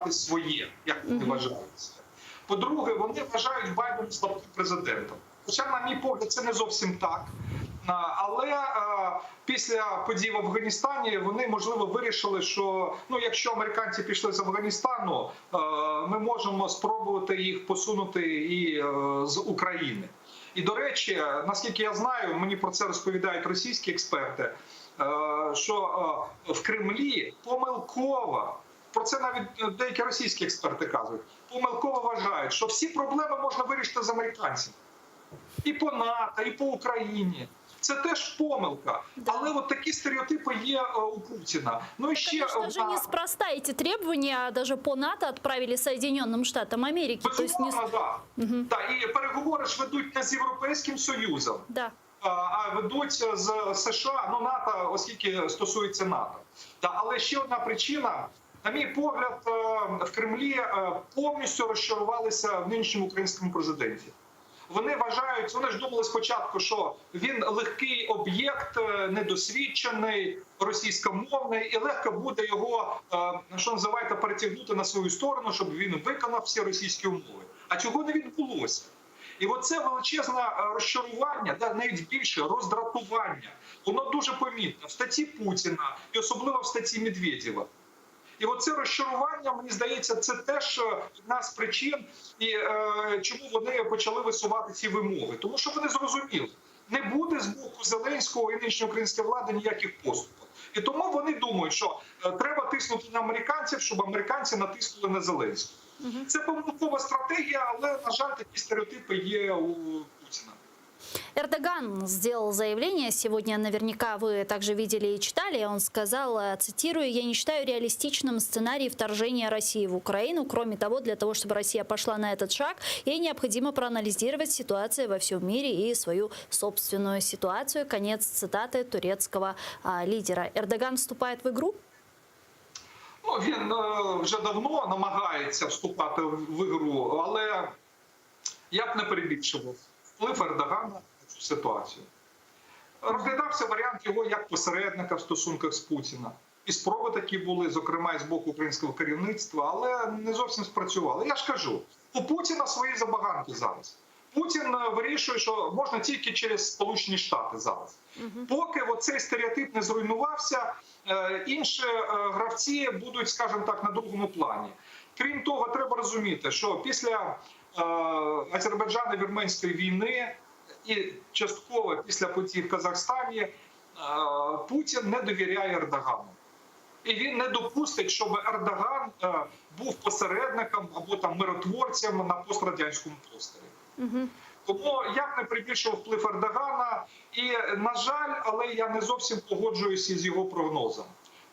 Своє, як вони вважають. По-друге, вони вважають Байдена слабким президентом. Хоча, на мій погляд, це не зовсім так. Але е, після подій в Афганістані вони можливо вирішили, що ну, якщо американці пішли з Афганістану, е, ми можемо спробувати їх посунути і е, з України. І до речі, наскільки я знаю, мені про це розповідають російські експерти, що в Кремлі помилково. Про це навіть деякі російські експерти кажуть. Помилково вважають, що всі проблеми можна вирішити з американцями. І по НАТО, і по Україні. Це теж помилка. Да. Але от такі стереотипи є е, у Путіна. Ну і ще Конечно же, одна... неспроста эти требования даже по НАТО отправили Соединенным Штатам Америки. То есть не... Безумовно, да. Мгм. Да, і переговори ж ведуть не з Європейським Союзом, Да. а а ведуть з США, ну НАТО, оскільки стосується НАТО. Да, але ще одна причина, на мій погляд, е, в Кремлі е, повністю розчарувалися в нинішньому українському президенті. Вони вважають, вони ж думали спочатку, що він легкий об'єкт, е, недосвідчений, російськомовний, і легко буде його, що називаєте, перетягнути на свою сторону, щоб він виконав всі російські умови. А цього не відбулося. І оце величезне розчарування, да, навіть більше роздратування, воно дуже помітно в статті Путіна і особливо в статті Медведєва. І оце розчарування, мені здається, це теж одна з причин, і е, чому вони почали висувати ці вимоги. Тому що вони зрозуміли, не буде з боку Зеленського і нинішньої української влади ніяких поступок. І тому вони думають, що е, треба тиснути на американців, щоб американці натиснули на Зеленського. Це помилкова стратегія, але, на жаль, такі стереотипи є у Путіна. Эрдоган сделал заявление, сегодня наверняка вы также видели и читали, он сказал, э, цитирую, «Я не считаю реалистичным сценарий вторжения России в Украину. Кроме того, для того, чтобы Россия пошла на этот шаг, ей необходимо проанализировать ситуацию во всем мире и свою собственную ситуацию». Конец цитаты турецкого а, лидера. Эрдоган вступает в игру? Ну, він е, вже давно намагається вступати в ігру, але я б не перебільшував вплив Ердогана на цю ситуацію. Розглядався варіант його як посередника в стосунках з Путіна. І спроби такі були, зокрема, і з боку українського керівництва, але не зовсім спрацювали. Я ж кажу, у Путіна свої забаганки зараз. Путін е, вирішує, що можна тільки через Сполучені Штати зараз. Поки оцей стереотип не зруйнувався, е, інші е, гравці будуть, скажімо так, на другому плані. Крім того, треба розуміти, що після Азербайджано-Вірменської війни і частково після подій в Казахстані е, Путін не довіряє Ердогану. І він не допустить, щоб Ердоган е, був посередником або там миротворцем на пострадянському просторі. Тому я б не прибільшував вплив Ердогана, і на жаль, але я не зовсім погоджуюся з його прогнозом.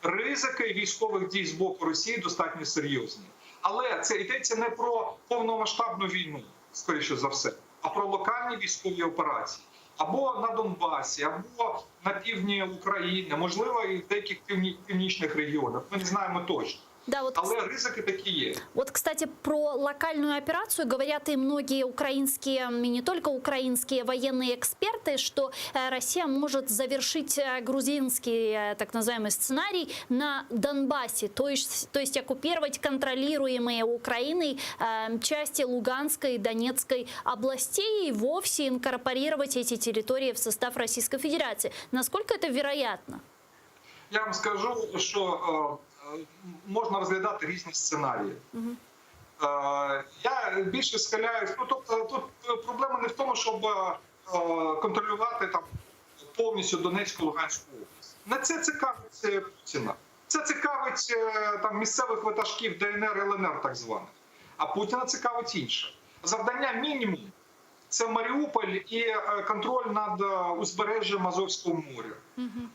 Ризики військових дій з боку Росії достатньо серйозні. Але це йдеться не про повномасштабну війну, скоріше за все, а про локальні військові операції. Або на Донбасі, або на півдні України, можливо, і в деяких північних регіонах. Ми не знаємо точно. Да, вот, Але ризики такі є. Вот, кстати, про локальную операцию говорят и многие украинские, и не только украинские военные эксперты, что э, Россия может завершить э, грузинский э, так называемый сценарий на Донбассе, то есть, то есть оккупировать контролируемые Украиной э, части Луганской и Донецкой областей и вовсе инкорпорировать эти территории в состав Российской Федерации. Насколько это вероятно? Я вам скажу, що е, можна розглядати різні сценарії. Е, Я більше схиляюсь. Ну тобто, тут проблема не в тому, щоб е, контролювати там повністю Донецьку Луганську область. Не це цікавить е, Путіна. Це цікавить е, там місцевих ватажків ДНР, ЛНР, так званих. А Путіна цікавить інше. Завдання мінімум це Маріуполь і е, контроль над е, узбережжям Азовського моря.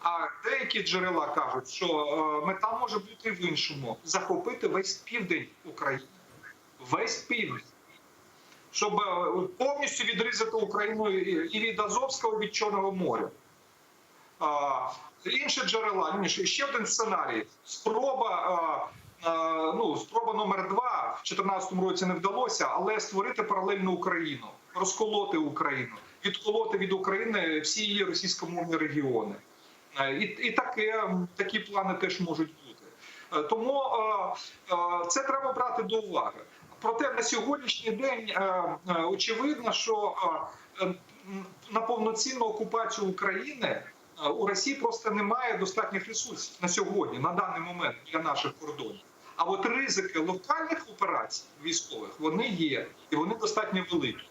А деякі джерела кажуть, що е, мета може бути в іншому: захопити весь південь України. Весь південь. Щоб е, повністю відрізати Україну і від Азовського, і від Чорного моря. А, Інші джерела, ні, ще один сценарій. Спроба, е, е, ну, спроба номер два в 2014 році не вдалося, але створити паралельну Україну, розколоти Україну, відколоти від України всі її російськомовні регіони. Е, І, і таке, такі плани теж можуть бути. Тому це треба брати до уваги. Проте на сьогоднішній день очевидно, що на повноцінну окупацію України у Росії просто немає достатніх ресурсів на сьогодні, на даний момент для наших кордонів. А от ризики локальних операцій військових вони є, і вони достатньо великі.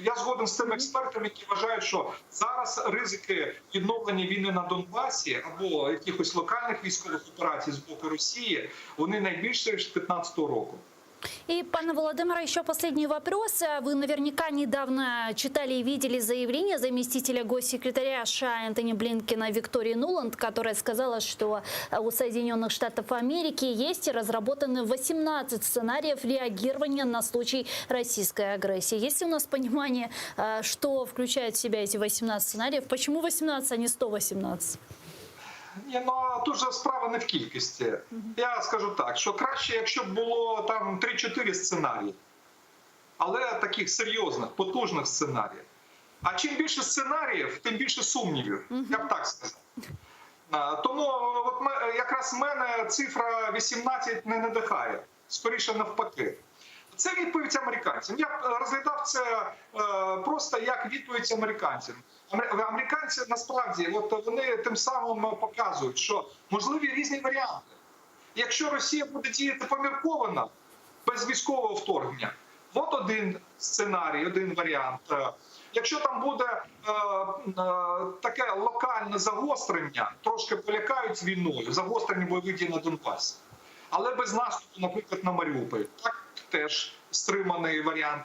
Я згоден з тими експертами, які вважають, що зараз ризики відновлення війни на Донбасі або якихось локальних військових операцій з боку Росії вони найбільші з 2015 року. И, пане Володимире, еще последний вопрос. Вы наверняка недавно читали и видели заявление заместителя госсекретаря США Энтони Блинкена Виктории Нуланд, которая сказала, что у Соединенных Штатов Америки есть и разработаны 18 сценариев реагирования на случай российской агрессии. Есть ли у нас понимание, что включают в себя эти 18 сценариев? Почему 18, а не 118? Ні, ну а тут же справа не в кількості. Я скажу так, що краще, якщо б було там 3-4 сценарії, але таких серйозних, потужних сценаріїв. А чим більше сценаріїв, тим більше сумнівів. Я б так сказав. Тому от якраз мене цифра 18 не надихає, скоріше навпаки. Це відповідь американцям. Я б розглядав це просто як відповідь американцям. Американці насправді, от вони тим самим показують, що можливі різні варіанти. Якщо Росія буде діяти помірковано, без військового вторгнення, от один сценарій, один варіант. Якщо там буде таке локальне загострення, трошки полякають війною, загострення бойових дій на Донбасі, але без наступу, наприклад, на Маріуполь, так теж стриманий варіант.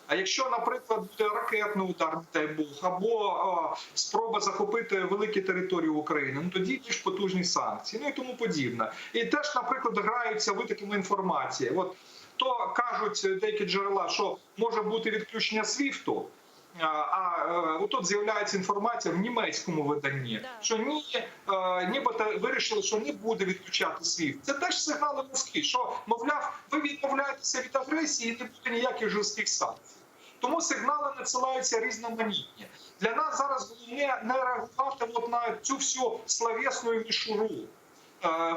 А якщо, наприклад, буде ракетний удар, не дай Бог, або спроба захопити великі території України, тоді більш потужні санкції, і тому подібне. І теж, наприклад, граються витоками інформації. От то кажуть деякі джерела, що може бути відключення свіфту, а отут з'являється інформація в німецькому виданні, що ні, нібито вирішили, що не буде відключати свіфт. Це теж сигнали Москві, що, мовляв, ви відмовляєтеся від агресії і не буде ніяких жорстких санкцій. Тому сигнали надсилаються різноманітні. Для нас зараз головне не реагувати от на цю всю словесну мішуру.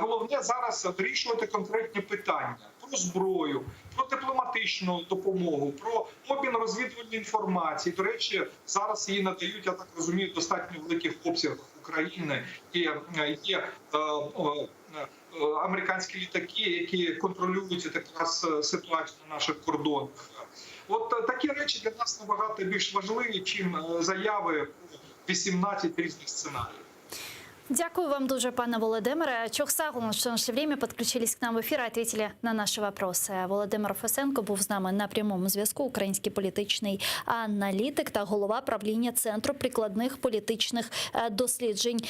Головне зараз вирішувати конкретні питання про зброю, про дипломатичну допомогу, про обмін розвідувальної інформації. До речі, зараз її надають, я так розумію, достатньо великих обсягах України. І є американські літаки, які контролюють якраз ситуацію на наших кордонах. От такі речі для нас набагато більш важливі, чим заяви про 18 різних сценаріїв. Дякую вам дуже, пане Володимире. Çoq sağ oluñ, что нашли время, подключились к нам в эфир и ответили на наши вопросы. Володимир Фесенко був з нами на прямому зв'язку, український політичний аналітик та голова правління Центру прикладних політичних досліджень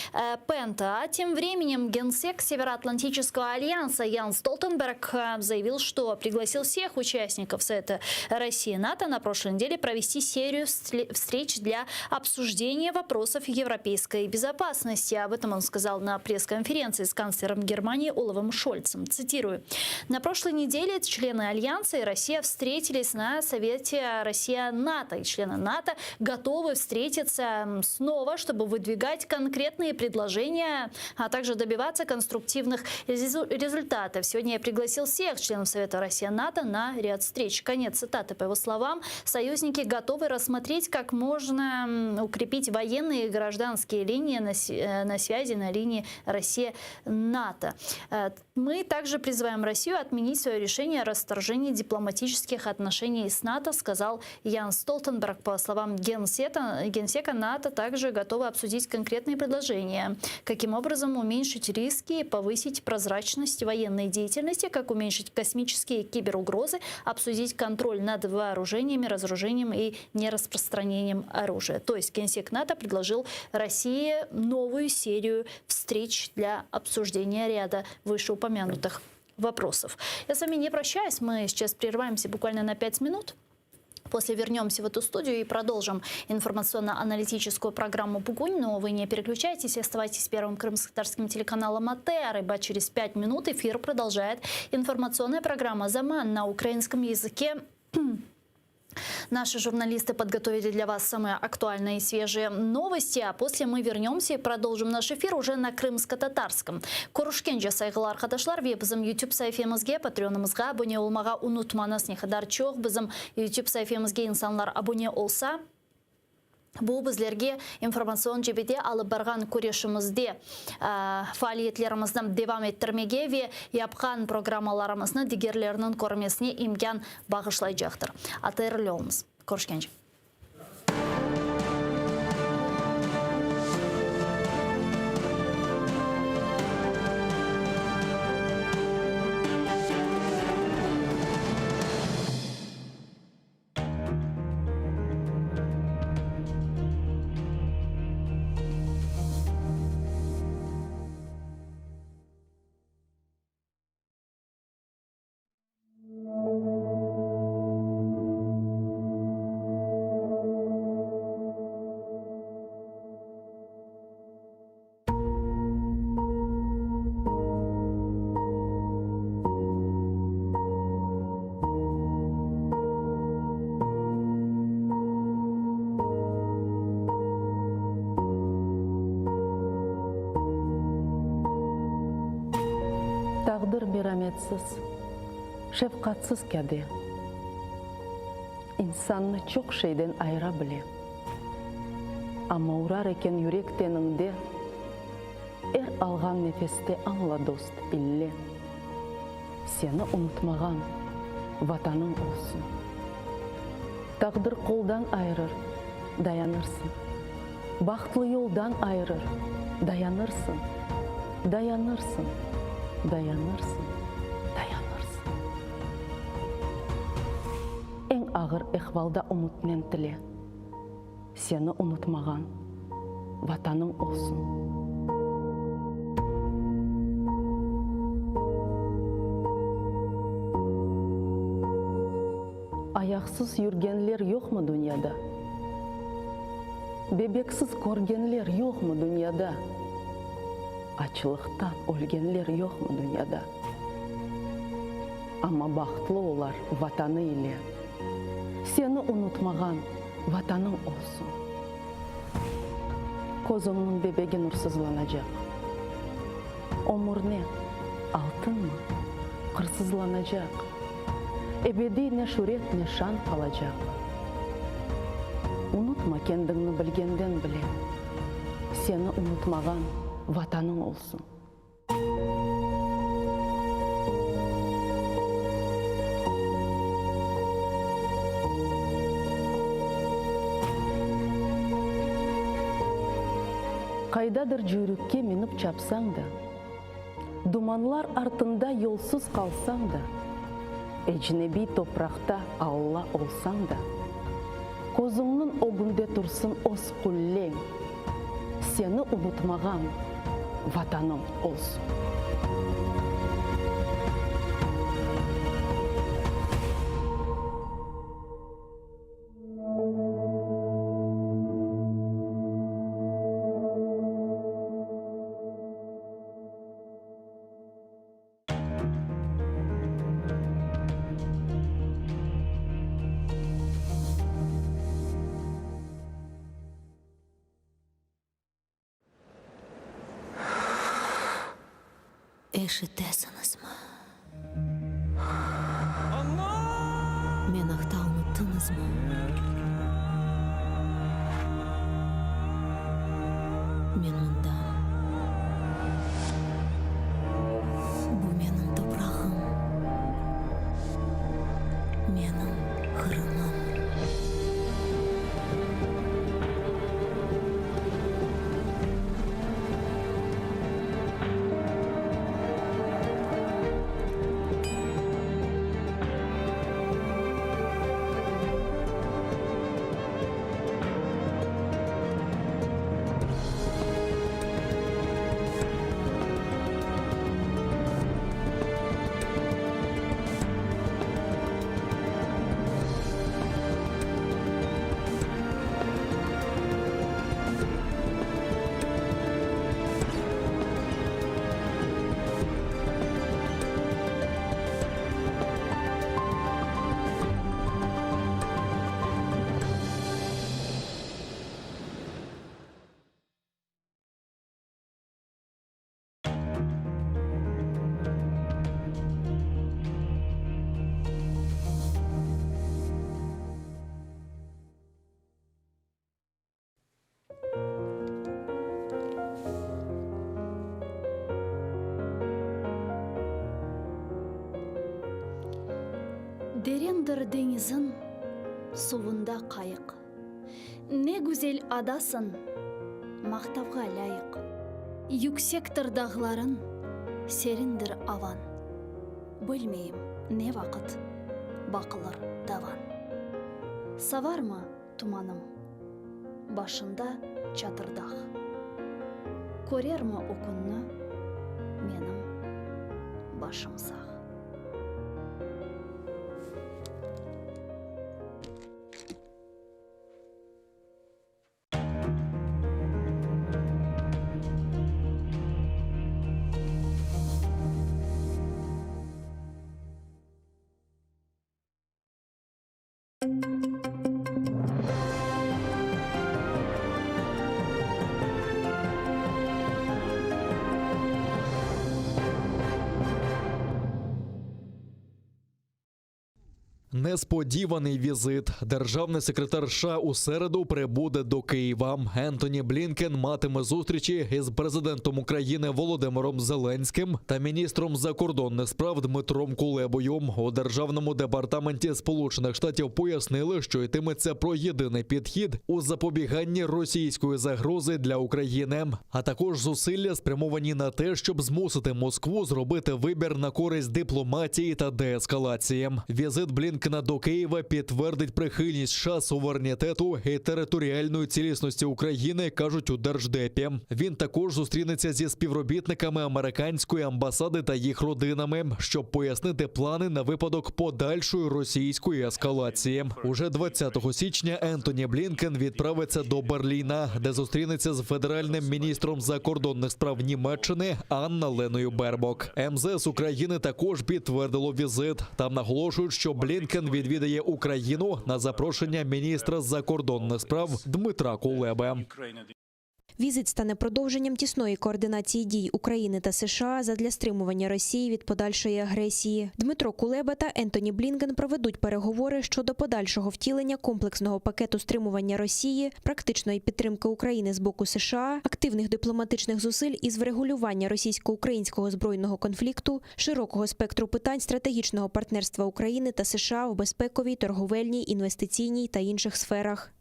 Пента. А тем временем генсек Североатлантического альянса Ян Столтенберг заявил, что пригласил всех участников Совета России и НАТО на прошлой неделе провести серию встреч для обсуждения вопросов европейской безопасности. Об этом он сказал на пресс-конференции с канцлером Германии Олафом Шольцем. Цитирую. На прошлой неделе члены Альянса и Россия встретились на Совете Россия-НАТО. И члены НАТО готовы встретиться снова, чтобы выдвигать конкретные предложения, а также добиваться конструктивных результатов. Сегодня я пригласил всех членов Совета Россия-НАТО на ряд встреч. Конец цитаты. По его словам, союзники готовы рассмотреть, как можно укрепить военные и гражданские линии на связи на линии Россия-НАТО. Мы также призываем Россию отменить свое решение о расторжении дипломатических отношений с НАТО, сказал Ян Столтенберг. По словам генсека, НАТО также готовы обсудить конкретные предложения. Каким образом уменьшить риски и повысить прозрачность военной деятельности, как уменьшить космические киберугрозы, обсудить контроль над вооружениями, разоружением и нераспространением оружия. То есть генсек НАТО предложил России новую серию встреч для обсуждения ряда вышеупомянутых вопросов. Я с вами не прощаюсь, мы сейчас прерываемся буквально на 5 минут. После вернемся в эту студию и продолжим информационно-аналитическую программу «Бугунь». Но вы не переключайтесь, оставайтесь с первым крымско-татарским телеканалом АТР, ибо через 5 минут эфир продолжает информационная программа «Заман» на украинском языке. Наши журналисты подготовили для вас самые актуальные и свежие новости, а после мы вернемся и продолжим наш эфир уже на крымско-татарском. Körüşkence sayğılı arqadaşlar ve bizim YouTube saifemizge, Patreonımızğa abone olmağa unutmañız. Ne qadar çoq bizim YouTube saifemizge insanlar abone olsa, bu bizlerge informatsion cebede alıp barğan küreşimizde faaliyetlerimizni devam ettirmege ve yapqan programmalarımıznı digerlerniñ körmesine imkân bağışlaycaqtır. ATRli oluñız. Körüşkence. Taqdir merametsiz, şefqatsız kâde. İnsannı çoq şeyden ayıra bile. Amma urar eken yürek teniñde, Er alğan nefeste añla, dost, ille, Seni unutmağan Vatanıñ olsun. Taqdir qoldan ayırır, dayanırsıñ. Bahtlı yoldan ayırır, dayanırsıñ, Dayanırsıñ, dayanırsıñ, dayanırsıñ. Eñ ağır ehvalda ümütnen tile. Seni unutmağan Vatanıñ olsun. Ayaqsız yürgenler yoqmı dünyada? Bebeksiz körgenler yoqmı dünyada? Açlıqtan ölgenler yoqmı dünyada? Amma bahtlı olar Vatanı ile. Seni unutmağan Vatanıñ olsun. Közüñniñ bebegi nursızlanacaq. Ömür ne, altınmı, qırsızlanacaq. Ebediy ne şüret, ne şan qalacaq. Unutma kendiñni bilgenden bile. Seni unutmağan Vatanıñ olsun. Qaydadır cüyrükke minip çapsañ da, Dumanlar artında yolsuz qalsañ da, Ecnebiy topraqta Alla olsañ da, Közüñniñ ögünde tursın öz qulleñ. Seni unutmağan Vatanıñ olsun. Eşitesiñizmi? Men aqta unuttıñızmı? Men mındam. Bu menim toprağım, menim Qırımım. Derendir deñiziñ, suvunda qayıq. Ne güzel adasıñ, maqtavğa lâyıq. Yüksektir dağlarıñ, serindir avañ. Bilmeyim, ne vaqıt baqılır davan. Savarmı tumanım, başında Çatırdağ. Körermi o künni menim başım sağ. Несподіваний візит. Державний секретар США у середу прибуде до Києва. Ентоні Блінкен матиме зустрічі із президентом України Володимиром Зеленським та міністром закордонних справ Дмитром Кулебою. У державному департаменті Сполучених Штатів пояснили, що йтиметься про єдиний підхід у запобіганні російської загрози для України, а також зусилля спрямовані на те, щоб змусити Москву зробити вибір на користь дипломатії та деескалації. Візит Блінкена до Києва підтвердить прихильність США суверенітету і територіальної цілісності України, кажуть у держдепі. Він також зустрінеться зі співробітниками американської амбасади та їх родинами, щоб пояснити плани на випадок подальшої російської ескалації. Уже 20 січня Ентоні Блінкен відправиться до Берліна, де зустрінеться з федеральним міністром закордонних справ Німеччини Анна Леною Бербок. МЗС України також підтвердило візит. Там наголошують, що Блінкен відвідає Україну на запрошення міністра закордонних справ Дмитра Кулеби. Візит стане продовженням тісної координації дій України та США задля стримування Росії від подальшої агресії. Дмитро Кулеба та Ентоні Блінкен проведуть переговори щодо подальшого втілення комплексного пакету стримування Росії, практичної підтримки України з боку США, активних дипломатичних зусиль із врегулювання російсько-українського збройного конфлікту, широкого спектру питань стратегічного партнерства України та США в безпековій, торговельній, інвестиційній та інших сферах.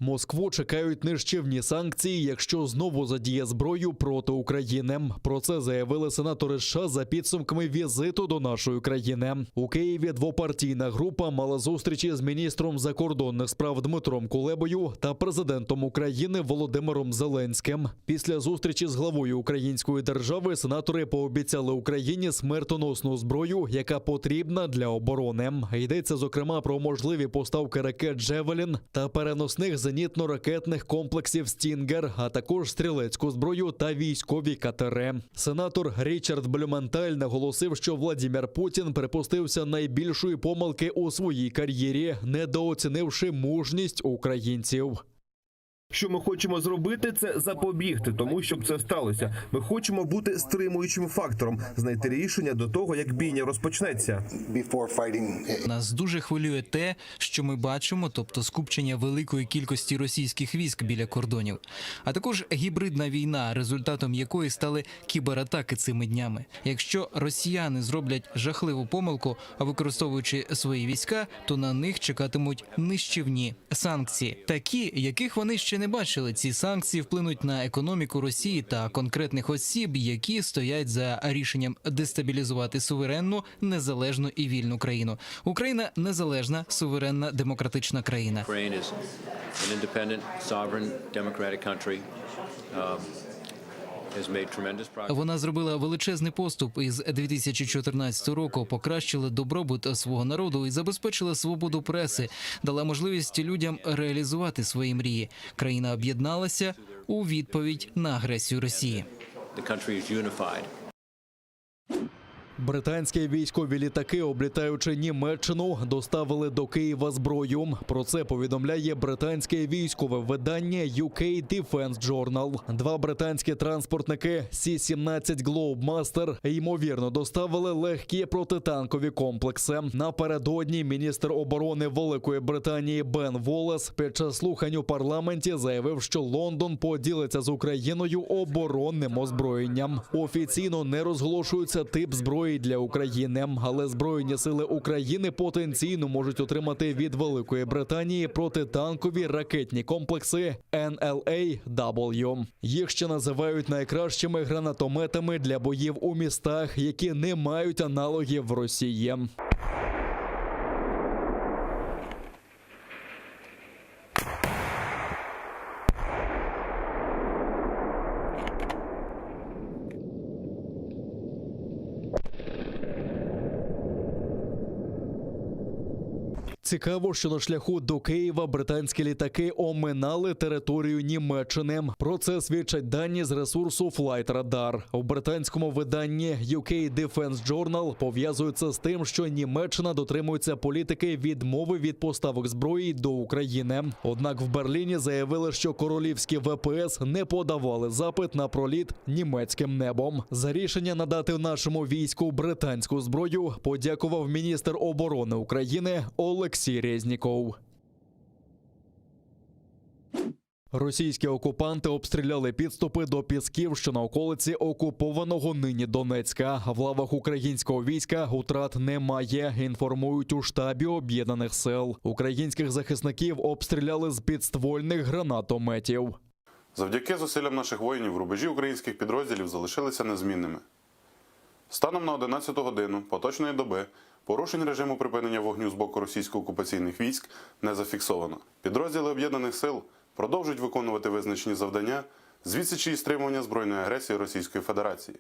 Москву чекають нищівні санкції, якщо знову задіє зброю проти України. Про це заявили сенатори США за підсумками візиту до нашої країни. У Києві двопартійна група мала зустрічі з міністром закордонних справ Дмитром Кулебою та президентом України Володимиром Зеленським. Після зустрічі з главою української держави сенатори пообіцяли Україні смертоносну зброю, яка потрібна для оборони. Йдеться зокрема про можливі поставки ракет Джевелін та переносних зенітно-ракетних комплексів Стінгер, а також стрілецьку зброю та військові катери. Сенатор Річард Блюменталь наголосив, що Владімір Путін припустився найбільшої помилки у своїй кар'єрі, недооцінивши мужність українців. Що ми хочемо зробити, це запобігти тому, щоб це сталося. Ми хочемо бути стримуючим фактором, знайти рішення до того, як бійня розпочнеться. before fighting Нас дуже хвилює те, що ми бачимо, тобто скупчення великої кількості російських військ біля кордонів, а також гібридна війна, результатом якої стали кібератаки цими днями. Якщо росіяни зроблять жахливу помилку, а використовуючи свої війська, то на них чекатимуть нищівні санкції, такі, яких вони ще не бачили. Ці санкції вплинуть на економіку Росії та конкретних осіб, які стоять за рішенням дестабілізувати суверенну, незалежну і вільну країну. Україна незалежна, суверенна, демократична країна. Ukraine is an independent, sovereign, democratic country, um, has made tremendous progress. Вона зробила величезний поступ із 2014 року, покращила добробут свого народу і забезпечила свободу преси, дала можливість людям реалізувати свої мрії. Країна об'єдналася у відповідь на агресію Росії. The country is unified. Британські військові літаки, облітаючи Німеччину, доставили до Києва зброю. Про це повідомляє британське військове видання UK Defense Journal. Два британські транспортники С-17 Globemaster ймовірно доставили легкі протитанкові комплекси. Напередодні міністр оборони Великої Британії Бен Волес під час слухань у парламенті заявив, що Лондон поділиться з Україною оборонним озброєнням. Офіційно не розголошується тип зброї. зброї для України, але збройні сили України потенційно можуть отримати від Великої Британії протитанкові ракетні комплекси NLAW. Їх ще називають найкращими гранатометами для боїв у містах, які не мають аналогів в Росії. Цікаво, що на шляху до Києва британські літаки оминали територію Німеччини. Про це свідчать дані з ресурсу Flight Radar. У британському виданні UK Defense Journal пов'язується з тим, що Німеччина дотримується політики відмови від поставок зброї до України. Однак в Берліні заявили, що королівські ВПС не подавали запит на проліт німецьким небом. За рішення надати нашому війську британську зброю подякував міністр оборони України Олексій Резніков. Російські окупанти обстріляли підступи до Пісків, що на околиці окупованого нині Донецька. В лавах українського війська утрат немає. Інформують у штабі об'єднаних сил. Українських захисників обстріляли з підствольних гранатометів. Завдяки зусиллям наших воїнів рубежі українських підрозділів залишилися незмінними. Станом на 11 годину поточної доби порушень режиму припинення вогню з боку російсько-окупаційних військ не зафіксовано. Підрозділи об'єднаних сил продовжують виконувати визначені завдання з відсічі і стримування збройної агресії Російської Федерації.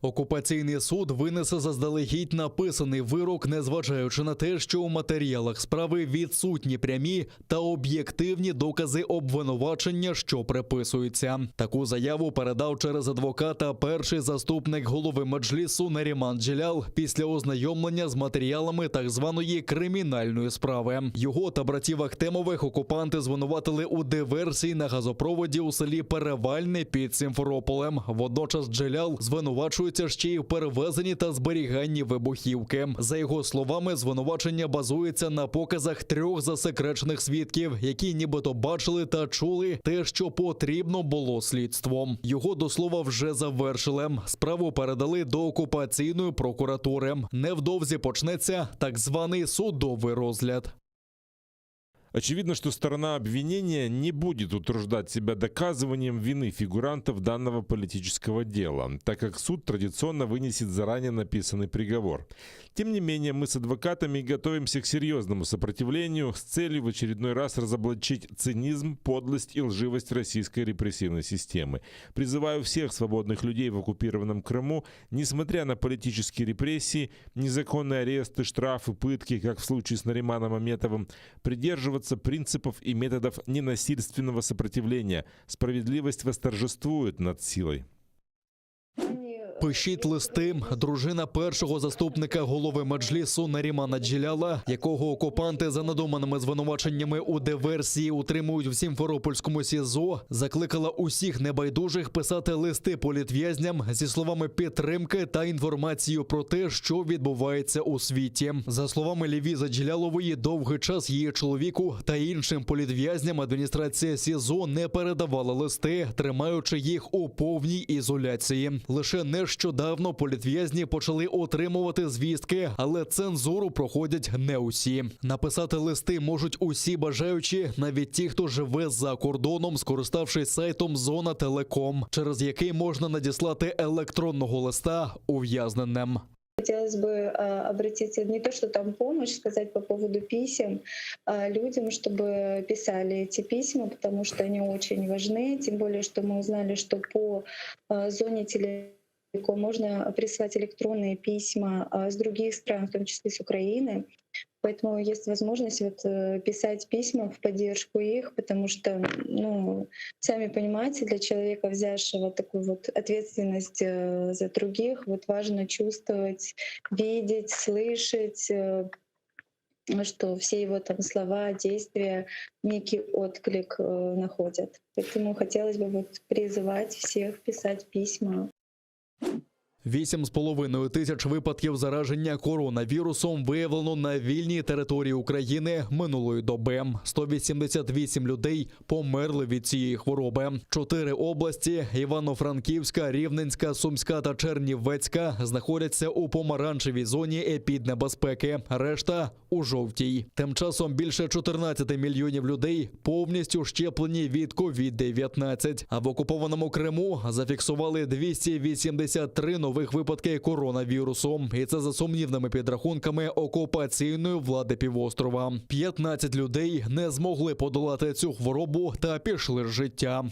Окупаційний суд винесе заздалегідь написаний вирок, незважаючи на те, що у матеріалах справи відсутні прямі та об'єктивні докази обвинувачення, що приписуються. Таку заяву передав через адвоката перший заступник голови меджлісу Наріман Джелял після ознайомлення з матеріалами так званої кримінальної справи. Його та братів Ахтемових окупанти звинуватили у диверсії на газопроводі у селі Перевальне під Сімферополем. Водночас Джелял звинувачується ще й в перевезенні та зберіганні вибухівки. За його словами, звинувачення базується на показах трьох засекречених свідків, які нібито бачили та чули те, що потрібно було слідством. Його до слова вже завершили. Справу передали до окупаційної прокуратури. Невдовзі почнеться так званий судовий розгляд. Очевидно, что сторона обвинения не будет утруждать себя доказыванием вины фигурантов данного политического дела, так как суд традиционно вынесет заранее написанный приговор. Тем не менее, мы с адвокатами готовимся к серьезному сопротивлению с целью в очередной раз разоблачить цинизм, подлость и лживость российской репрессивной системы. Призываю всех свободных людей в оккупированном Крыму, несмотря на политические репрессии, незаконные аресты, штрафы, пытки, как в случае с Нариманом Аметовым, придерживаться принципов и методов ненасильственного сопротивления. Справедливость восторжествует над силой. Пишіть листи. Дружина першого заступника голови меджлісу Нарімана Джіляла, якого окупанти за надуманими звинуваченнями у диверсії утримують в Сімферопольському СІЗО, закликала усіх небайдужих писати листи політв'язням зі словами підтримки та інформацією про те, що відбувається у світі. За словами Лівіза Джілялової, довгий час її чоловіку та іншим політв'язням адміністрація СІЗО не передавала листи, тримаючи їх у повній ізоляції. Лише нещодавно політв'язні почали отримувати звістки, але цензуру проходять не усі. Написати листи можуть усі бажаючі, навіть ті, хто живе за кордоном, скориставшись сайтом Зона Телеком, через який можна надіслати електронного листа ув'язненим. Хотелось бы э, обратиться не то, что там помощь, сказать по поводу писем а, людям, чтобы писали эти письма, потому что они очень важны. Тем более, что мы узнали, что по э, зоне телеком можно прислать электронные письма э, с других стран, в том числе с Украины. Поэтому есть возможность вот э, писать письма в поддержку их, потому что, ну, сами понимаете, для человека, взявшего такую вот ответственность э, за других, вот важно чувствовать, видеть, слышать, э, что все его там слова, действия некий отклик э, находят. Поэтому хотелось бы вот призывать всех писать письма. 8,5 тисяч випадків зараження коронавірусом виявлено на вільній території України минулої доби. 188 людей померли від цієї хвороби. Чотири області Івано-Франківська, Рівненська, Сумська та Чернівецька знаходяться у помаранчевій зоні епіднебезпеки. Решта у жовтій. Тим часом більше 14 мільйонів людей повністю щеплені від COVID-19. А в окупованому Криму зафіксували 283 нових випадки коронавірусу. І це за сумнівними підрахунками окупаційної влади півострова. 15 людей не змогли подолати цю хворобу та пішли з життя.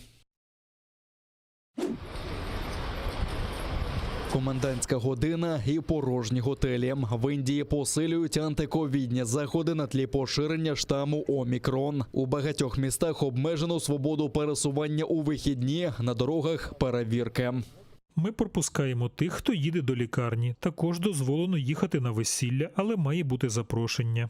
Комендантська година і порожні готелі. В Індії посилюють антиковідні заходи на тлі поширення штаму Омікрон. У багатьох містах обмежено свободу пересування у вихідні на дорогах перевірки. Ми пропускаємо тих, хто їде до лікарні. Також дозволено їхати на весілля, але має бути запрошення.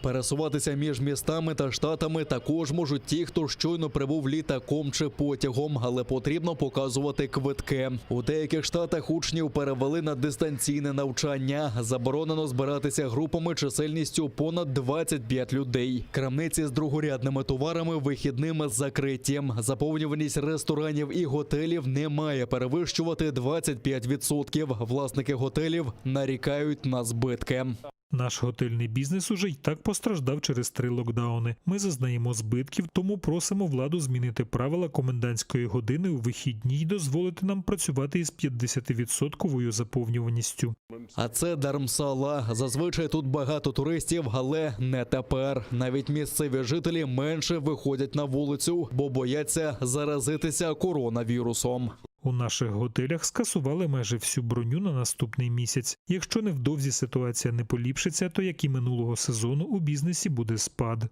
Пересуватися між містами та штатами також можуть ті, хто щойно прибув літаком чи потягом, але потрібно показувати квитки. У деяких штатах учнів перевели на дистанційне навчання. Заборонено збиратися групами чисельністю понад 25 людей. Крамниці з другорядними товарами вихідними закриті. Заповнюваність ресторанів і готелів не має перевищувати 25%. Власники готелів нарікають на збитки. Наш готельний бізнес уже й так постраждав через три локдауни. Ми зазнаємо збитків, тому просимо владу змінити правила комендантської години у вихідні й дозволити нам працювати із 50-відсотковою заповнюваністю. А це Дармсала. Зазвичай тут багато туристів, але не тепер. Навіть місцеві жителі менше виходять на вулицю, бо бояться заразитися коронавірусом. У наших готелях скасували майже всю броню на наступний місяць. Якщо невдовзі ситуація не поліпшиться, то як і минулого сезону у бізнесі буде спад.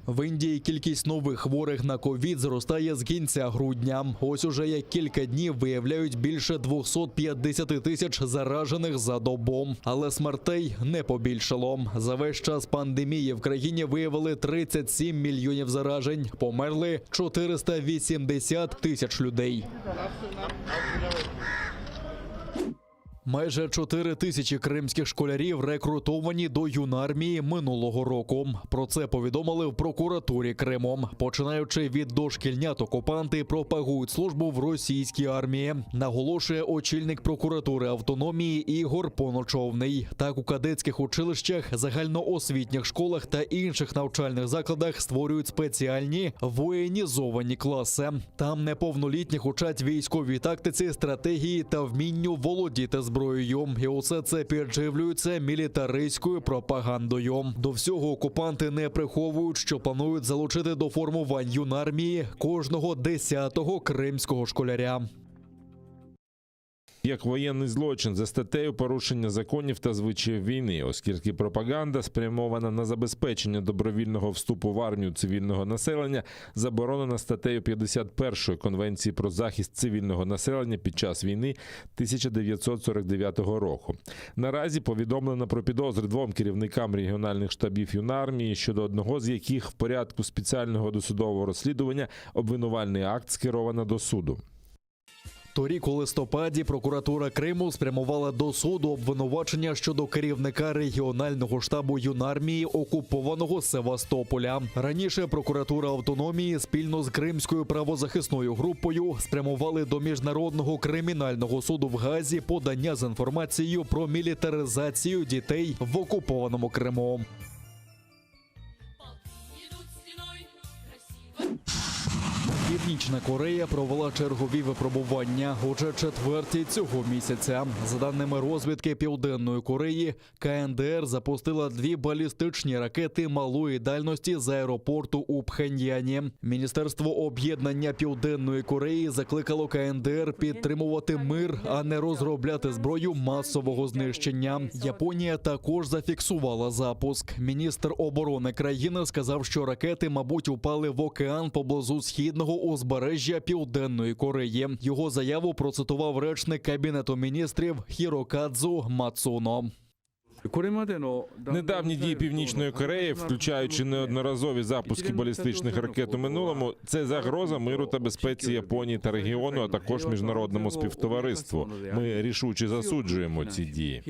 В Індії кількість нових хворих на ковід зростає з кінця грудня. Ось уже як кілька днів виявляють більше 250 тисяч заражених за добу. Але смертей не побільшало. За весь час пандемії в країні виявили 37 мільйонів заражень. Померли 480 тисяч людей. Майже 4 тисячі кримських школярів рекрутовані до юнармії минулого року. Про це повідомили в прокуратурі Криму. Починаючи від дошкільнят, окупанти пропагують службу в російській армії. Наголошує очільник прокуратури автономії Ігор Поночовний. Так у кадетських училищах, загальноосвітніх школах та інших навчальних закладах створюють спеціальні воєнізовані класи. Там неповнолітніх учать військовій тактиці, стратегії та вмінню володіти зброєю. І усе це підживлюється мілітаристською пропагандою. До всього окупанти не приховують, що планують залучити до формувань юнармії кожного десятого кримського школяря. Як воєнний злочин за статтею порушення законів та звичаїв війни, оскільки пропаганда спрямована на забезпечення добровільного вступу в армію цивільного населення, заборонена статтею 51 Конвенції про захист цивільного населення під час війни 1949 року. Наразі повідомлено про підозри двом керівникам регіональних штабів юнармії, щодо одного з яких в порядку спеціального досудового розслідування обвинувальний акт скеровано до суду. Торік у листопаді прокуратура Криму спрямувала до суду обвинувачення щодо керівника регіонального штабу юнармії окупованого Севастополя. Раніше прокуратура автономії спільно з Кримською правозахисною групою спрямували до міжнародного кримінального суду в Газі подання з інформацією про мілітаризацію дітей в окупованому Криму. Північна Корея провела чергові випробування уже четверті цього місяця. За даними розвідки Південної Кореї, КНДР запустила дві балістичні ракети малої дальності з аеропорту у Пхеньяні. Міністерство об'єднання Південної Кореї закликало КНДР підтримувати мир, а не розробляти зброю масового знищення. Японія також зафіксувала запуск. Міністр оборони країни сказав, що ракети, мабуть, упали в океан поблизу східного узбережжя Південної Кореї. Його заяву процитував речник кабінету міністрів Хірокадзу Мацуно. Недавні дії Північної Кореї, включаючи неодноразові запуски балістичних ракет у минулому, це загроза миру та безпеці Японії та регіону, а також міжнародному співтовариству. Ми рішуче засуджуємо ці дії.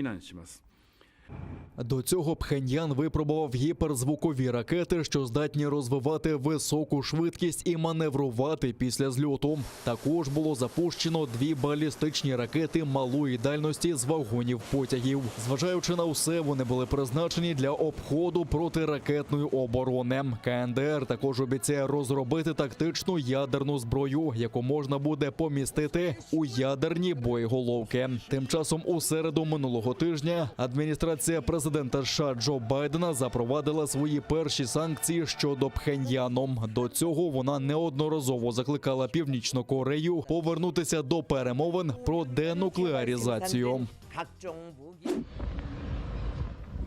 До цього Пхеньян випробував гіперзвукові ракети, що здатні розвивати високу швидкість і маневрувати після зльоту. Також було запущено дві балістичні ракети малої дальності з вагонів потягів. Зважаючи на все, вони були призначені для обходу протиракетної оборони. КНДР також обіцяє розробити тактичну ядерну зброю, яку можна буде помістити у ядерні боєголовки. Тим часом у середу минулого тижня адміністрація президента США Джо Байдена запровадила свої перші санкції щодо Пхеньяну. До цього вона неодноразово закликала Північну Корею повернутися до перемовин про денуклеаризацію.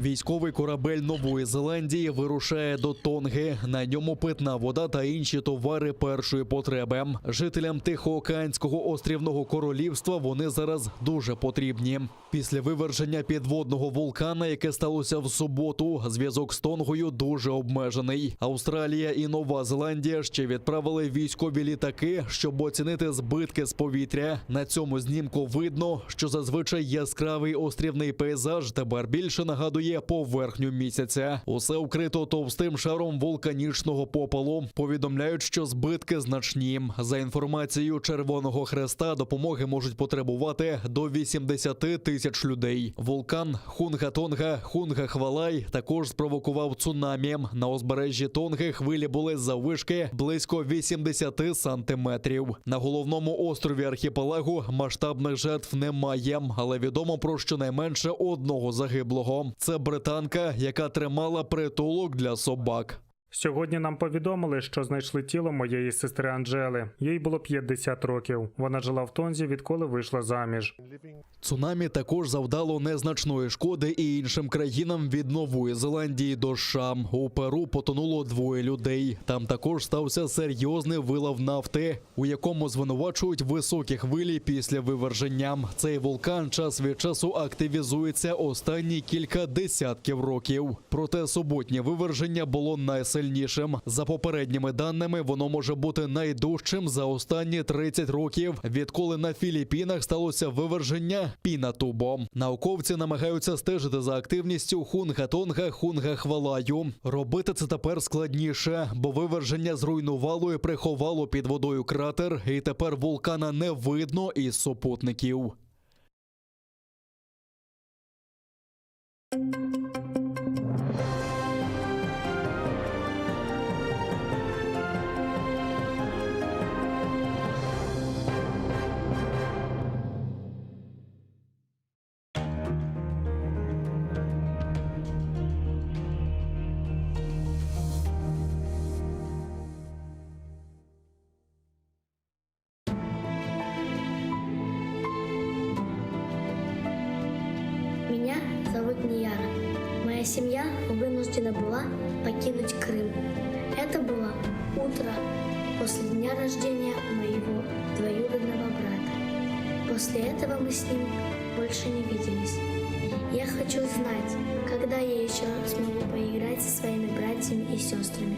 Військовий корабель Нової Зеландії вирушає до Тонги. На ньому питна вода та інші товари першої потреби. Жителям Тихоокеанського острівного королівства вони зараз дуже потрібні. Після виверження підводного вулкана, яке сталося в суботу, зв'язок з Тонгою дуже обмежений. Австралія і Нова Зеландія ще відправили військові літаки, щоб оцінити збитки з повітря. На цьому знімку видно, що зазвичай яскравий острівний пейзаж тепер більше нагадує поверхню місяця. Усе вкрито товстим шаром вулканічного попелу. Повідомляють, що збитки значні. За інформацією Червоного Хреста, допомоги можуть потребувати до 80 тисяч людей. Вулкан Хунга-Тонга, Хунга-Хвалай також спровокував цунамі. На узбережжі Тонги хвилі були заввишки близько 80 сантиметрів. На головному острові архіпелагу масштабних жертв немає, але відомо про щонайменше одного загиблого. Це британка, яка тримала притулок для собак. Сьогодні нам повідомили, що знайшли тіло моєї сестри Анжели. Їй було 50 років. Вона жила в Тонзі, відколи вийшла заміж. Цунамі також завдало незначної шкоди і іншим країнам від Нової Зеландії до США. У Перу потонуло двоє людей. Там також стався серйозний вилав нафти, у якому звинувачують високі хвилі після виверження. Цей вулкан час від часу активізується останні кілька десятків років. Проте суботнє виверження було найсильнішим. За попередніми даними, воно може бути найдужчим за останні 30 років, відколи на Філіппінах сталося виверження Пінатубо. Науковці намагаються стежити за активністю Хунга-Тонга, Хунга-Хвалаю. Робити це тепер складніше, бо виверження зруйнувало і приховало під водою кратер, і тепер вулкана не видно із супутників. Меня зовут Нияра. Моя семья вынуждена была покинуть Крым. Это было утро после дня рождения моего двоюродного брата. После этого мы с ним больше не виделись. Я хочу знать, когда я еще смогу поиграть со своими братьями и сестрами.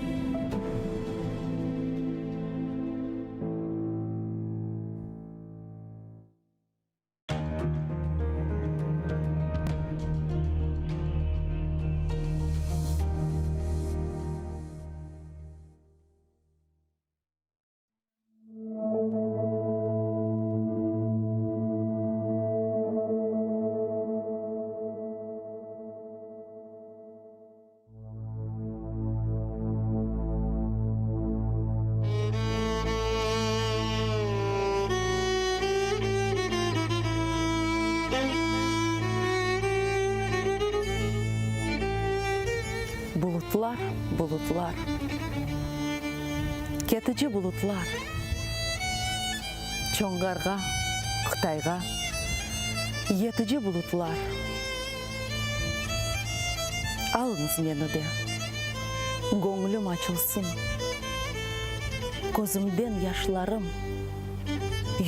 Bulutlar, bulutlar. Ketici bulutlar. Çonğarğa, Qıtayğa yetici bulutlar. Alıñız meni de, göñlüm açılsın, Közümden yaşlarım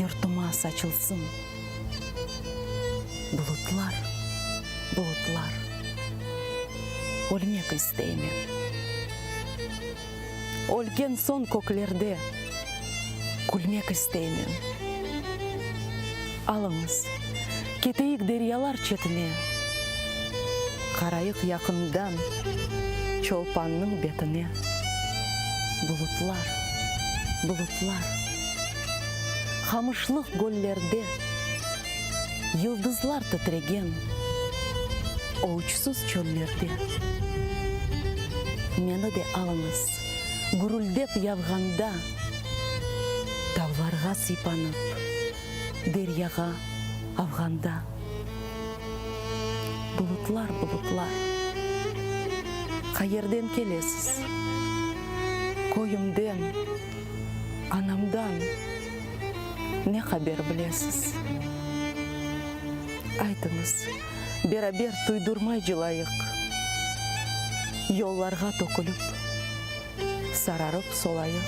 yurtuma saçılsın. Bulutlar, bulutlar. Ölmek isteymen. Ölgen soñ köklerde külmek isteymen. Alıñız, keteyik deryalar çetine, Qarayıq yaqından Çolpannıñ betine. Bulutlar, bulutlar, qamışlıq göllerde Yıldızlar titregen o uçsuz çöllerde. Meni de alıñız, gürüldep yavğanda, Tavlarğa sıypanıp, deryağa avğanda. Bulutlar, bulutlar, qayerden kelesiz? Köyümden, anamdan ne haber bilesiz? Aytıñız, beraber tuydurmay cılayıq, Yollarğa tökülip, sararıp solayıq.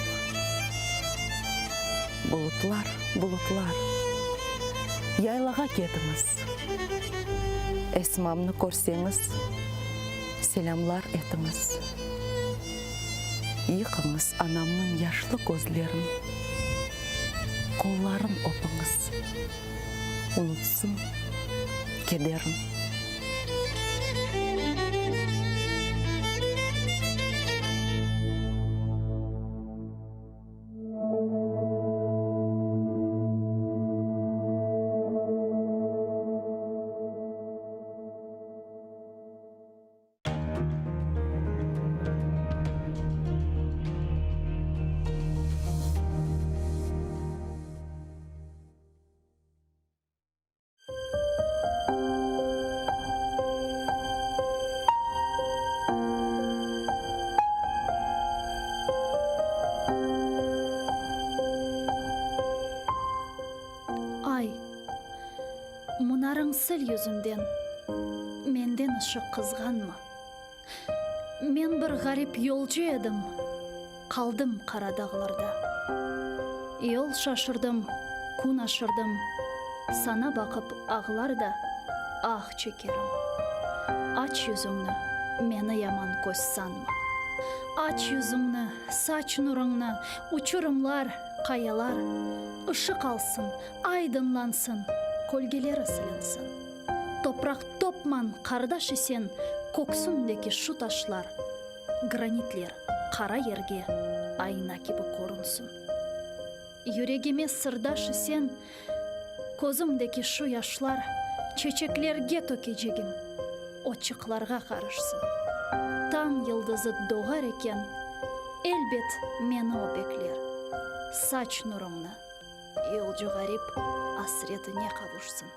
Bulutlar, bulutlar, yaylağa ketiñiz, Esmamnı körseñiz, selâmlar etiñiz. Yıqıñız anamnıñ yaşlı közlerin, Qolların öpiñiz, unutsın kederin. Ay, munarıñ sil yüzünden, Menden ışıq qızğanma. Men bir ğarip yolcu edim, Qaldım qara dağlarda. Yol şaşırdım, kün aşırdım, Saña baqıp ağlar da, ah çekerim. Aç yüzüñni, meni yaman köz sanma. Aç yüzüñni, saç nurıñnı, Uçurımlar, qayalar, Işıq alsın, aydınlansın, Kölgeleri silinsin. Topraq topman, qardaş isen, Köksündeki şu taşlar, Granitler qara yerge Ayna kibi körünsin. Yüregime sırdaş isen, Közümdeki şu yaşlar Çeçeklerge tökecegim, Otçıqlarğa qarışsın. Tañ yıldızı doğar eken, Elbet meni o bekler. Saç nurıñnı, yolcu ğarip Asretine qavuşsın.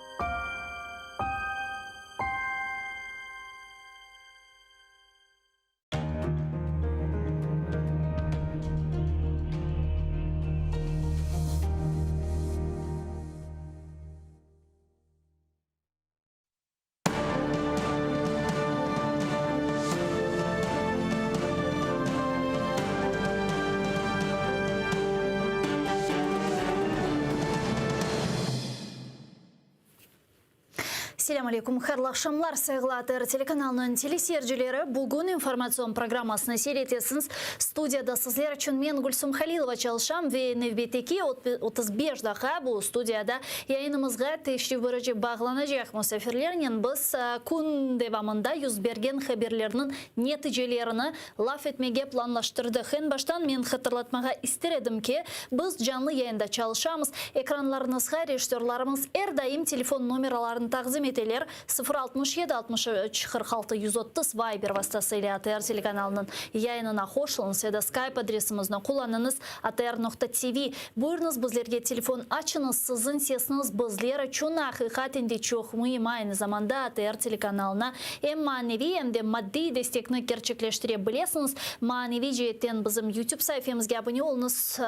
Selâm aleykum, hayırlı aqşamlar, sayğılı ATR telekanalınıñ teleseyircileri. Bugün informatsion programmasını seyir etesiñiz. Studiyada sizler içün men, Gülsum Halilova, çalışam ve nevbetteki 35 daqqa bu studiyada yayınımızğa teşrif buyurıcı bağlanacaq musafirlernen biz kün devamında yüz bergen haberlerniñ neticelerini laf etmege planlaştırdıq. Eñ baştan men hatırlatmağa ister edim ki, biz canlı yayında çalışamız. Ekranlarıñızğa rejissörlarımız er daim telefon nomeralarını taqdim eteler, 0 67 63 46 130 Viber vastası ile ATR telekanalınıñ yayınına qoşulıñız ya da Skype adresimizni qullanıñız, atr noqta tv. Buyurıñız, bizlerge telefon açıñız, siziñ sesiñiz bizler içün aqiqaten de çoq müim. Aynı zamanda ATR telekanalına em maneviy, em de maddiy destekni kerçekleştire bilesiñiz. Maneviy ceetten bizim YouTube saifemizge abune oluñız.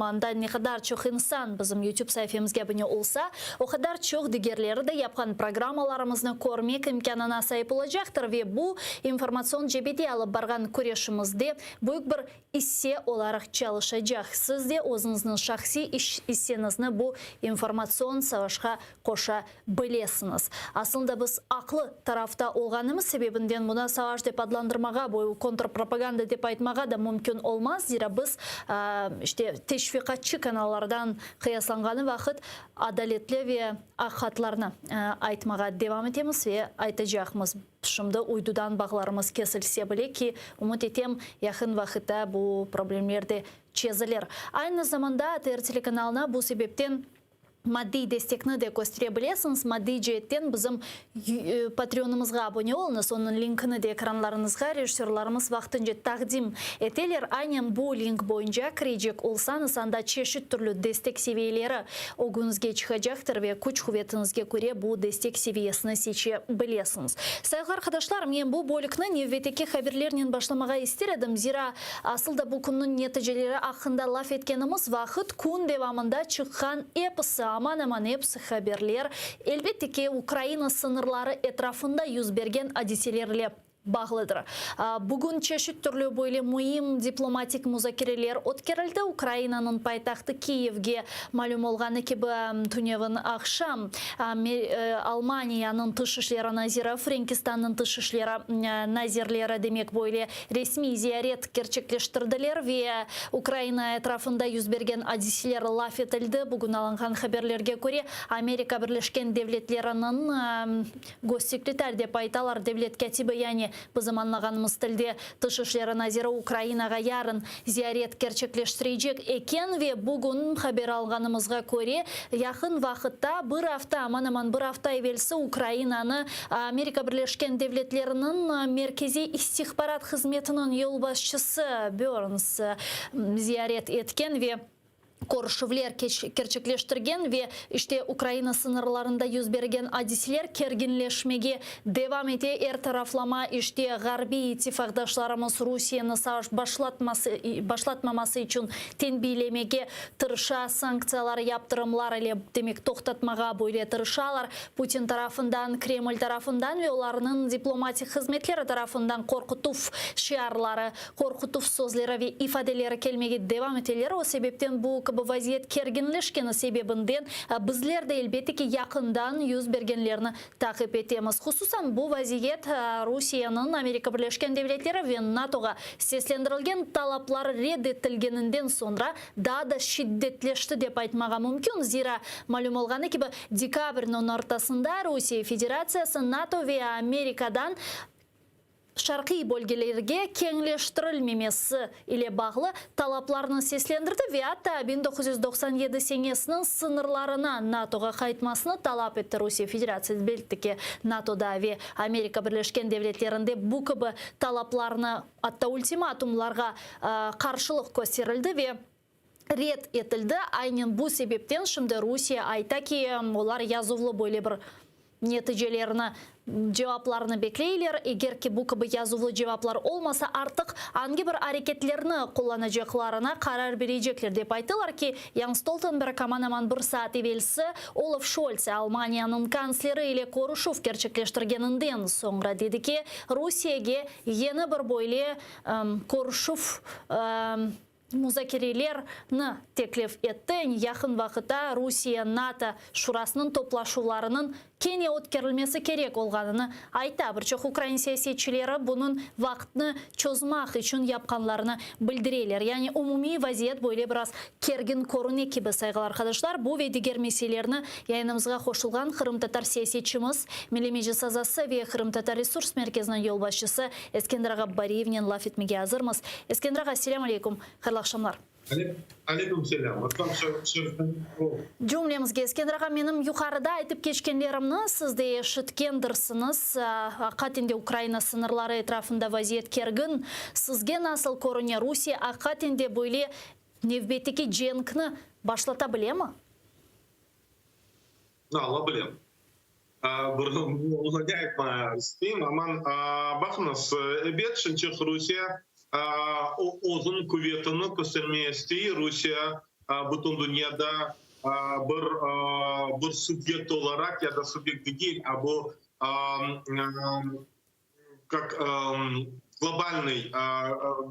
Anda ne qadar çoq insan bizim YouTube saifemizge abune olsa, o qadar çoq digerleri de yapqan programmalar. programmalarımıznı körmek imkânına saip olacaqtır ve bu, informatsion cebede alıp barğan küreşimizde büyük bir isse olaraq çalışacaq. Siz de özüñizniñ şahsiy isseñizni bu informatsion savaşqa qoşa bilesiñiz. Aslında biz aqlı tarafta olğanımız sebebinden bunı savaş dep adlandırmağa, bu kontrpropaganda dep aytmağa da mümkün olmaz, zira biz, işte, teşviqatçı kanallardan qıyaslanğanı vaqıt adaletli ve aqiqatlarnı aytmağa devam etemiz ve aytacaqmız. Şimdi uydudan bağlarımız kesilse bile ki, ümüt etem, yaqın vaqıtta bu problemler de çezilir. Aynı zamanda ATR telekanalına bu sebepten Maddiy destekni de köstere bilesiñiz. Maddiy ceetten bizim Patreonımızğa abone oluñız, onıñ linkini de ekranlarıñızğa rejissörlarımız vaqtınca taqdim eteler. Aynen bu link boyunca kirecek olsañız, anda çeşit türlü destek seviyeleri ögüñizge çıqacaqtır ve küç-quvetiñizge köre bu destek seviyesini seçe bilesiñiz. Sayğılı arqadaşlar, men bu bölükni nevbetteki haberlernen başlamağa ister edim, zira Asıl da bu künniñ neticeleri aqqında laf etkenimiz vaqıt, kün devamında çıqqan episi, aman-aman episi haberler, elbette ki, Ukraina sıñırları etrafında yüz bergen adiselerle bağlıdır. Bugün çeşit türlü böyle müim diplomatik muzakereler ötkerildi. Ukrainanıñ paytahtı Kiyevge, malüm olğanı kibi, tünevin aqşam Almaniyanıñ tış işleri naziri, Frenkistannıñ tış işleri nazirleri, demek, böyle Resmiy ziyaret kerçekleştirdiler ve Ukraina etrafında yüz bergen adiseler laf etildi. Bugün alınğan haberlerge köre, Amerika Birleşken Devletleriniñ gossekretar dep aytalar, devlet kâtibi, yani bizim añlağanımız tilde tış işleri naziri Ukrainağa yarın ziyaret kerçekleştirecek eken ve bugün haber alğanımızğa köre, yaqın vaqıtta, bir afta, aman-aman bir afta evelsi Ukrainanı Amerika Birleşken Devletleriniñ Merkeziy istihbarat hızmetiniñ yolbaşçısı Börns ziyaret etken ve körüşüvler kerçekleştirgen ve işte Ukraina sıñırlarında yüz bergen adiseler kerginleşmege devam ete, er taraflama işte ğarbiy ittifaqdaşlarımız Rusiyeni savaş başlatmaması içün tenbiylemege tırışa, sanktsiyalar, yaptırımlar ile, demek, toqtatmağa böyle tırışalar. Putin tarafından, Kreml tarafından ve olarnıñ diplomatik hızmetleri tarafından qorqutuv şiarları, qorqutuv sözleri ve ifadeleri kelmege devam eteler. O sebepten bu kibi vaziyet kerginleşkeni sebebinden bizler de, elbette ki, yaqından yüz bergenlerni taqip etemiz. Hususan, bu vaziyet Rusiyeniñ Amerika Birleşken Devletleri ve NATOğa seslendirilgen talapları red etilgeninden soñra daa da şiddetleşti dep aytmağa mümkün, zira, malüm olğanı kibi, dekabrniñ ortasında Rusiye Federatsiyası NATO ve Amerikadan şarqiy bölgelerge keñleştirilmemesi ile bağlı talaplarnı seslendirdi ve atta 1997 senesiniñ sıñırlarına NATOğa qaytmasını talap etti Rusiye Federatsiyası. Belli ki, NATOda ve Amerika Birleşken Devletlerinde bu kibi talaplarnı, atta ultimatumlarğa qarşılıq kösterildi ve red etildi. Aynen bu sebepten şimdi Rusiye ayta ki, olar yazuvlı böyle bir neticelerini, cevaplarını bekleyler. Eger ki bu kibi yazuvlı cevaplar olmasa, artıq angi bir areketlerni qullanacaqlarına qarar berecekler, dep ayttılar ki, Jens Stoltenberg aman-aman bir saat evelsi Olaf Şolts, Almaniyanıñ kantsleri ile körüşüv kerçekleştirgeninden soñra dedi ki, Rusiyege yeni bir böyle körüşüv muzakerelerni teklif etti. Yaqın vaqıtta Rusiye-NATO Şurasınıñ toplaşuvlarınıñ kene ötkerilmesi kerek olğanını ayta. Bir çoq ukrain siyasetçileri bunıñ vaqıtnı çozmaq içün yapqanlarını bildireler. Yani umumiy vaziyet böyle biraz kergin körüne kibi, sayğılı arqadaşlar. Bu ve diger meselelerni yayınımızğa qoşulğan qırımtatar siyasetçimiz, Milliy Meclis azası ve Qırımtatar Resurs Merkeziniñ yolbaşçısı Eskender ağa Bariyevnen laf etmege azırmız. Eskender ağa, selâm aleyküm, hayırlı aqşamlar. Aleyküm selâm. Cümlemizge, Eskender ağa, menim yuqarıda aytıp keçkenlerimni siz de eşitkendirsiñiz. Aqiqaten de Ukraina sıñırları etrafında vaziyet kergin. Sizge nasıl körüne, Rusiye aqiqaten de böyle nevbetteki cenkni başlata bilemi? Ala bile. Bunı aytmağa isteyim. Aman, baqıñız, ebet, şimçıq Rusiye özüniñ quvetini köstermege istey. Rusiye bütün dünyada. Bir bir subyekt olaraq ya da subyekt degil, a bu как глобальный.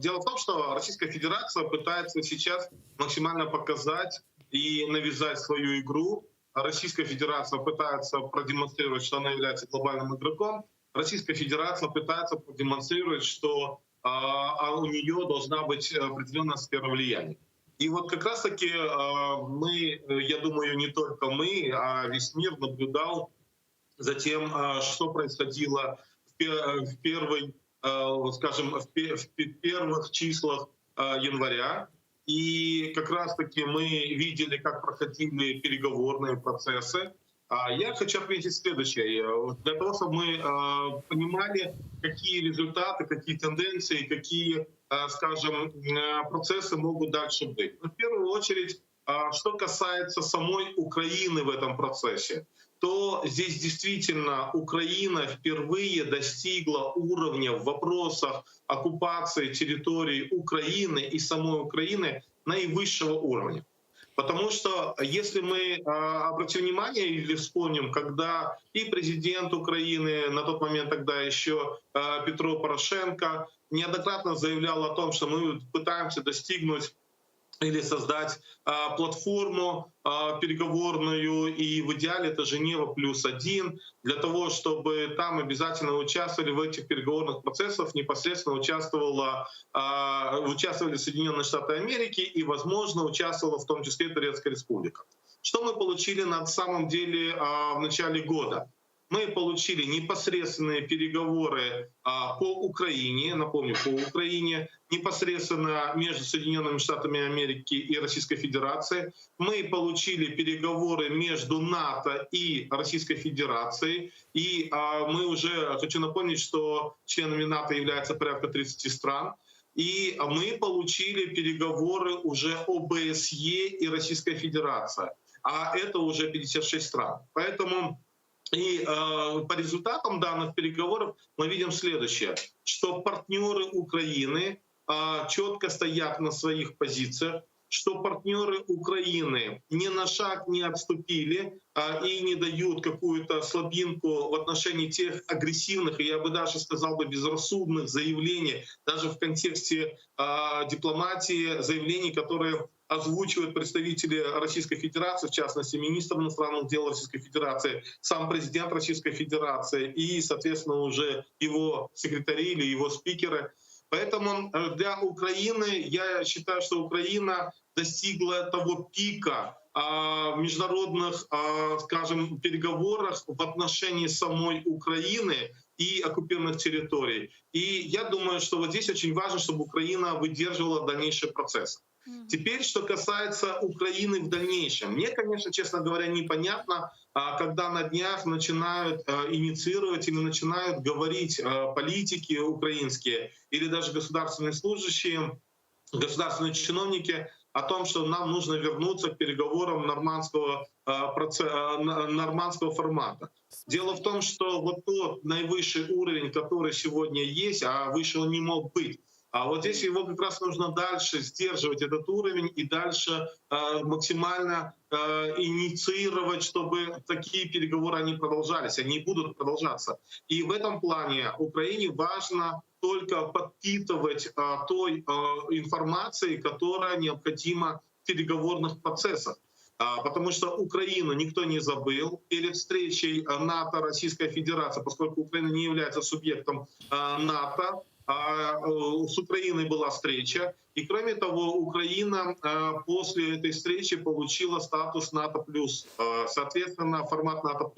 Дело в том, что Российская Федерация пытается сейчас максимально показать и навязать свою игру. Российская Федерация пытается продемонстрировать, что она является глобальным игроком. Российская Федерация пытается продемонстрировать, что а у нее должна быть определенная сфера влияния. И вот как раз-таки мы, я думаю, не только мы, а весь мир наблюдал за тем, что происходило в первой, скажем, в первых числах января. И как раз-таки мы видели, как проходили переговорные процессы. Я хочу отметить следующее. Для того, чтобы мы понимали, какие результаты, какие тенденции, какие, скажем, процессы могут дальше быть. В первую очередь, что касается самой Украины в этом процессе, то здесь действительно Украина впервые достигла уровня в вопросах оккупации территории Украины и самой Украины наивысшего уровня. Потому что если мы обратим внимание или вспомним, когда и президент Украины, на тот момент тогда еще Петро Порошенко, неоднократно заявлял о том, что мы пытаемся достигнуть или создать платформу переговорную, и в идеале это Женева плюс один, для того, чтобы там обязательно участвовали в этих переговорных процессах, непосредственно участвовали Соединенные Штаты Америки и, возможно, участвовала в том числе Турецкая Республика. Что мы получили на самом деле в начале года? Мы получили непосредственные переговоры по Украине, напомню, по Украине, непосредственно между Соединенными Штатами Америки и Российской Федерацией. Мы получили переговоры между НАТО и Российской Федерацией. И мы уже, хочу напомнить, что членами НАТО являются порядка 30 стран. И мы получили переговоры уже ОБСЕ и Российская Федерация. А это уже 56 стран. Поэтому и по результатам данных переговоров мы видим следующее, что партнеры Украины четко стоят на своих позициях, что партнеры Украины ни на шаг не отступили и не дают какую-то слабинку в отношении тех агрессивных, и я бы даже сказал бы безрассудных заявлений, даже в контексте дипломатии, заявлений, которые озвучивают представители Российской Федерации, в частности, министр иностранных дел Российской Федерации, сам президент Российской Федерации и, соответственно, уже его секретари или его спикеры. Поэтому для Украины, я считаю, что Украина достигла того пика в международных, скажем, переговорах в отношении самой Украины и оккупированных территорий. И я думаю, что вот здесь очень важно, чтобы Украина выдерживала дальнейший процесс. Теперь, что касается Украины в дальнейшем. Мне, конечно, честно говоря, непонятно, когда на днях начинают инициировать или начинают говорить политики украинские или даже государственные служащие, государственные чиновники о том, что нам нужно вернуться к переговорам нормандского, нормандского формата. Дело в том, что вот тот наивысший уровень, который сегодня есть, а выше он не мог быть, а вот здесь его как раз нужно дальше сдерживать этот уровень и дальше максимально инициировать, чтобы такие переговоры они продолжались, они будут продолжаться. И в этом плане Украине важно только подпитывать той информацией, которая необходима в переговорных процессах. Потому что Украину никто не забыл. Перед встречей НАТО Российская Федерация, поскольку Украина не является субъектом НАТО, с Украиной была встреча. И кроме того, Украина после этой встречи получила статус НАТО+. Соответственно, формат НАТО+,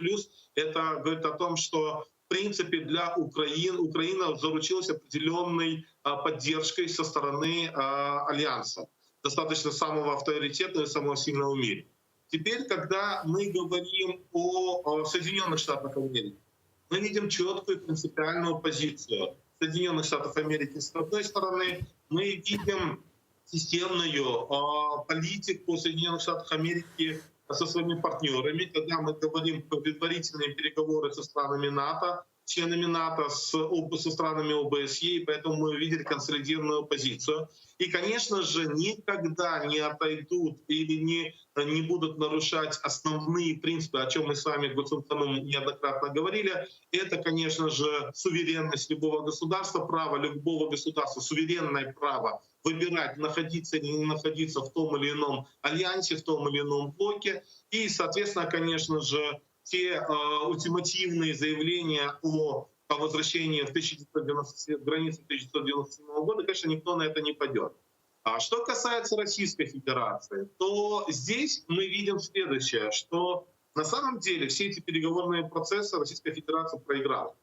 это говорит о том, что в принципе для Украины, Украина заручилась определенной поддержкой со стороны Альянса, достаточно самого авторитетного и самого сильного в мире. Теперь, когда мы говорим о Соединенных Штатах Америки, мы видим четкую принципиальную позицию Соединенных Штатов Америки. С одной стороны, мы видим системную политику Соединенных Штатов Америки со своими партнерами, когда мы говорим про предварительные переговоры со странами НАТО, членами НАТО, с, со странами ОБСЕ, и поэтому мы увидели консолидированную позицию. И, конечно же, никогда не отойдут или не, не будут нарушать основные принципы, о чем мы с вами, Гуцунтаном, неоднократно говорили. Это, конечно же, суверенность любого государства, право любого государства, суверенное право выбирать, находиться или не находиться в том или ином альянсе, в том или ином блоке. И, соответственно, конечно же, те э, ультимативные заявления о, о возвращении в 1997, границы 1997 года, конечно, никто на это не пойдет. А что касается Российской Федерации, то здесь мы видим следующее, что на самом деле все эти переговорные процессы Российская Федерация проиграла.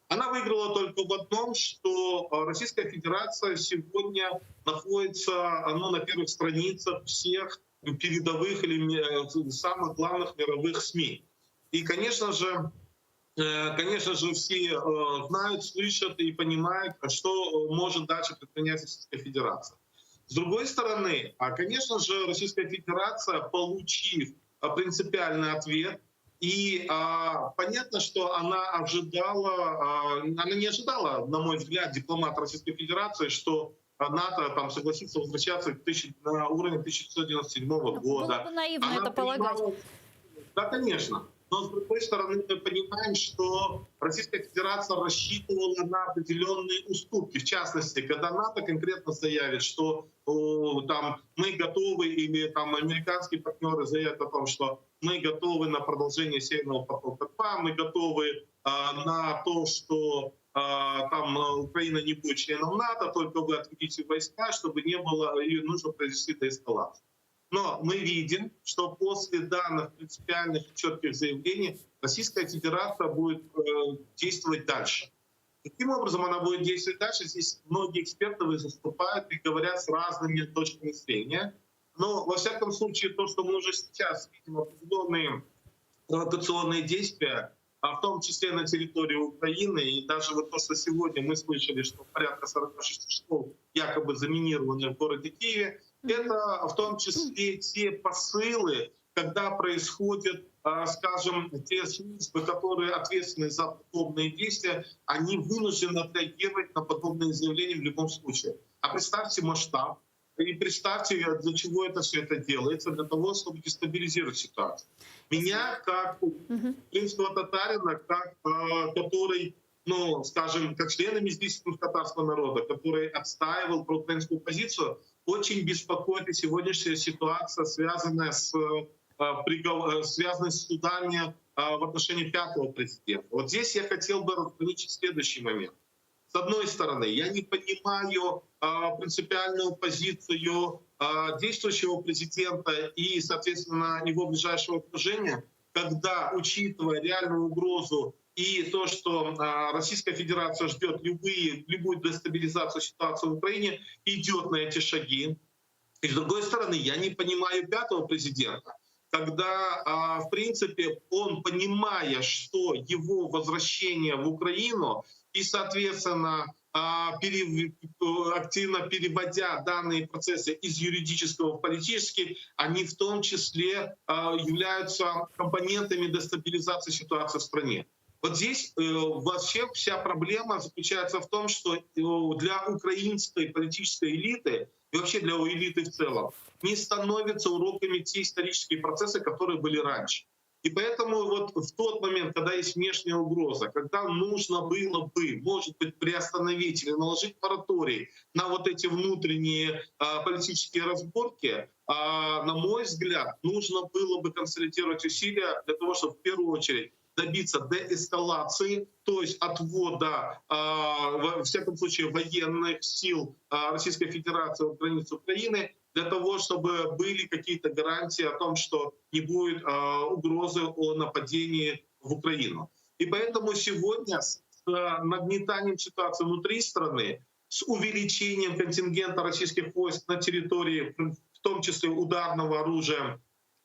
Она выиграла только в одном, что Российская Федерация сегодня находится ну, на первых страницах всех передовых или самых главных мировых СМИ. И, конечно же, конечно же, все знают, слышат и понимают, что может дальше предпринять Российская Федерация. С другой стороны, а, конечно же, Российская Федерация, получив принципиальный ответ, и а, понятно, что она ожидала, а, она не ожидала, на мой взгляд, дипломат Российской Федерации, что НАТО там согласится возвращаться к тысяч, на уровень 1997 года. Было бы наивно она это полагать. Да, конечно. Но, с другой стороны, мы понимаем, что Российская Федерация рассчитывала на определенные уступки. В частности, когда НАТО конкретно заявит, что о, там, мы готовы, или там, американские партнеры заявят о том, что мы готовы на продолжение Северного потока-2, мы готовы э, на то, что э, там Украина не будет членом НАТО, только вы отведите войска, чтобы не было, и нужно произвести деэскалацию. Но мы видим, что после данных принципиальных и четких заявлений Российская Федерация будет э, действовать дальше. Каким образом она будет действовать дальше? Здесь многие эксперты выступают и говорят с разными точками зрения. Но, во всяком случае, то, что мы уже сейчас видим определенные провокационные действия, а в том числе на территории Украины, и даже вот то, что сегодня мы слышали, что порядка 46 школ якобы заминированы в городе Киеве, это в том числе те посылы, когда происходят, скажем, те службы, которые ответственны за подобные действия, они вынуждены отреагировать на подобные заявления в любом случае. А представьте масштаб, и представьте, для чего это все это делается, для того, чтобы дестабилизировать ситуацию. Меня, как крымского татарина, как, который, ну, скажем, как члена Меджлиса татарского народа, который отстаивал проукраинскую позицию, очень беспокоит и сегодняшняя ситуация, связанная с, связанная с судами в отношении пятого президента. Вот здесь я хотел бы разграничить следующий момент. С одной стороны, я не понимаю принципиальную позицию действующего президента и, соответственно, его ближайшего окружения, когда, учитывая реальную угрозу и то, что Российская Федерация ждет любые, любую дестабилизацию ситуации в Украине, идет на эти шаги. И с другой стороны, я не понимаю пятого президента, когда, в принципе, он, понимая, что его возвращение в Украину и, соответственно, активно переводя данные процессы из юридического в политический, они в том числе являются компонентами дестабилизации ситуации в стране. Вот здесь вообще вся проблема заключается в том, что для украинской политической элиты и вообще для элиты в целом не становятся уроками те исторические процессы, которые были раньше. И поэтому вот в тот момент, когда есть внешняя угроза, когда нужно было бы, может быть, приостановить или наложить мораторий на вот эти внутренние а, политические разборки, а, на мой взгляд, нужно было бы консолидировать усилия для того, чтобы в первую очередь добиться деэскалации, то есть отвода, во всяком случае, военных сил Российской Федерации от границ Украины, для того, чтобы были какие-то гарантии о том, что не будет угрозы о нападении в Украину. И поэтому сегодня с нагнетанием ситуации внутри страны, с увеличением контингента российских войск на территории, в том числе ударного оружия,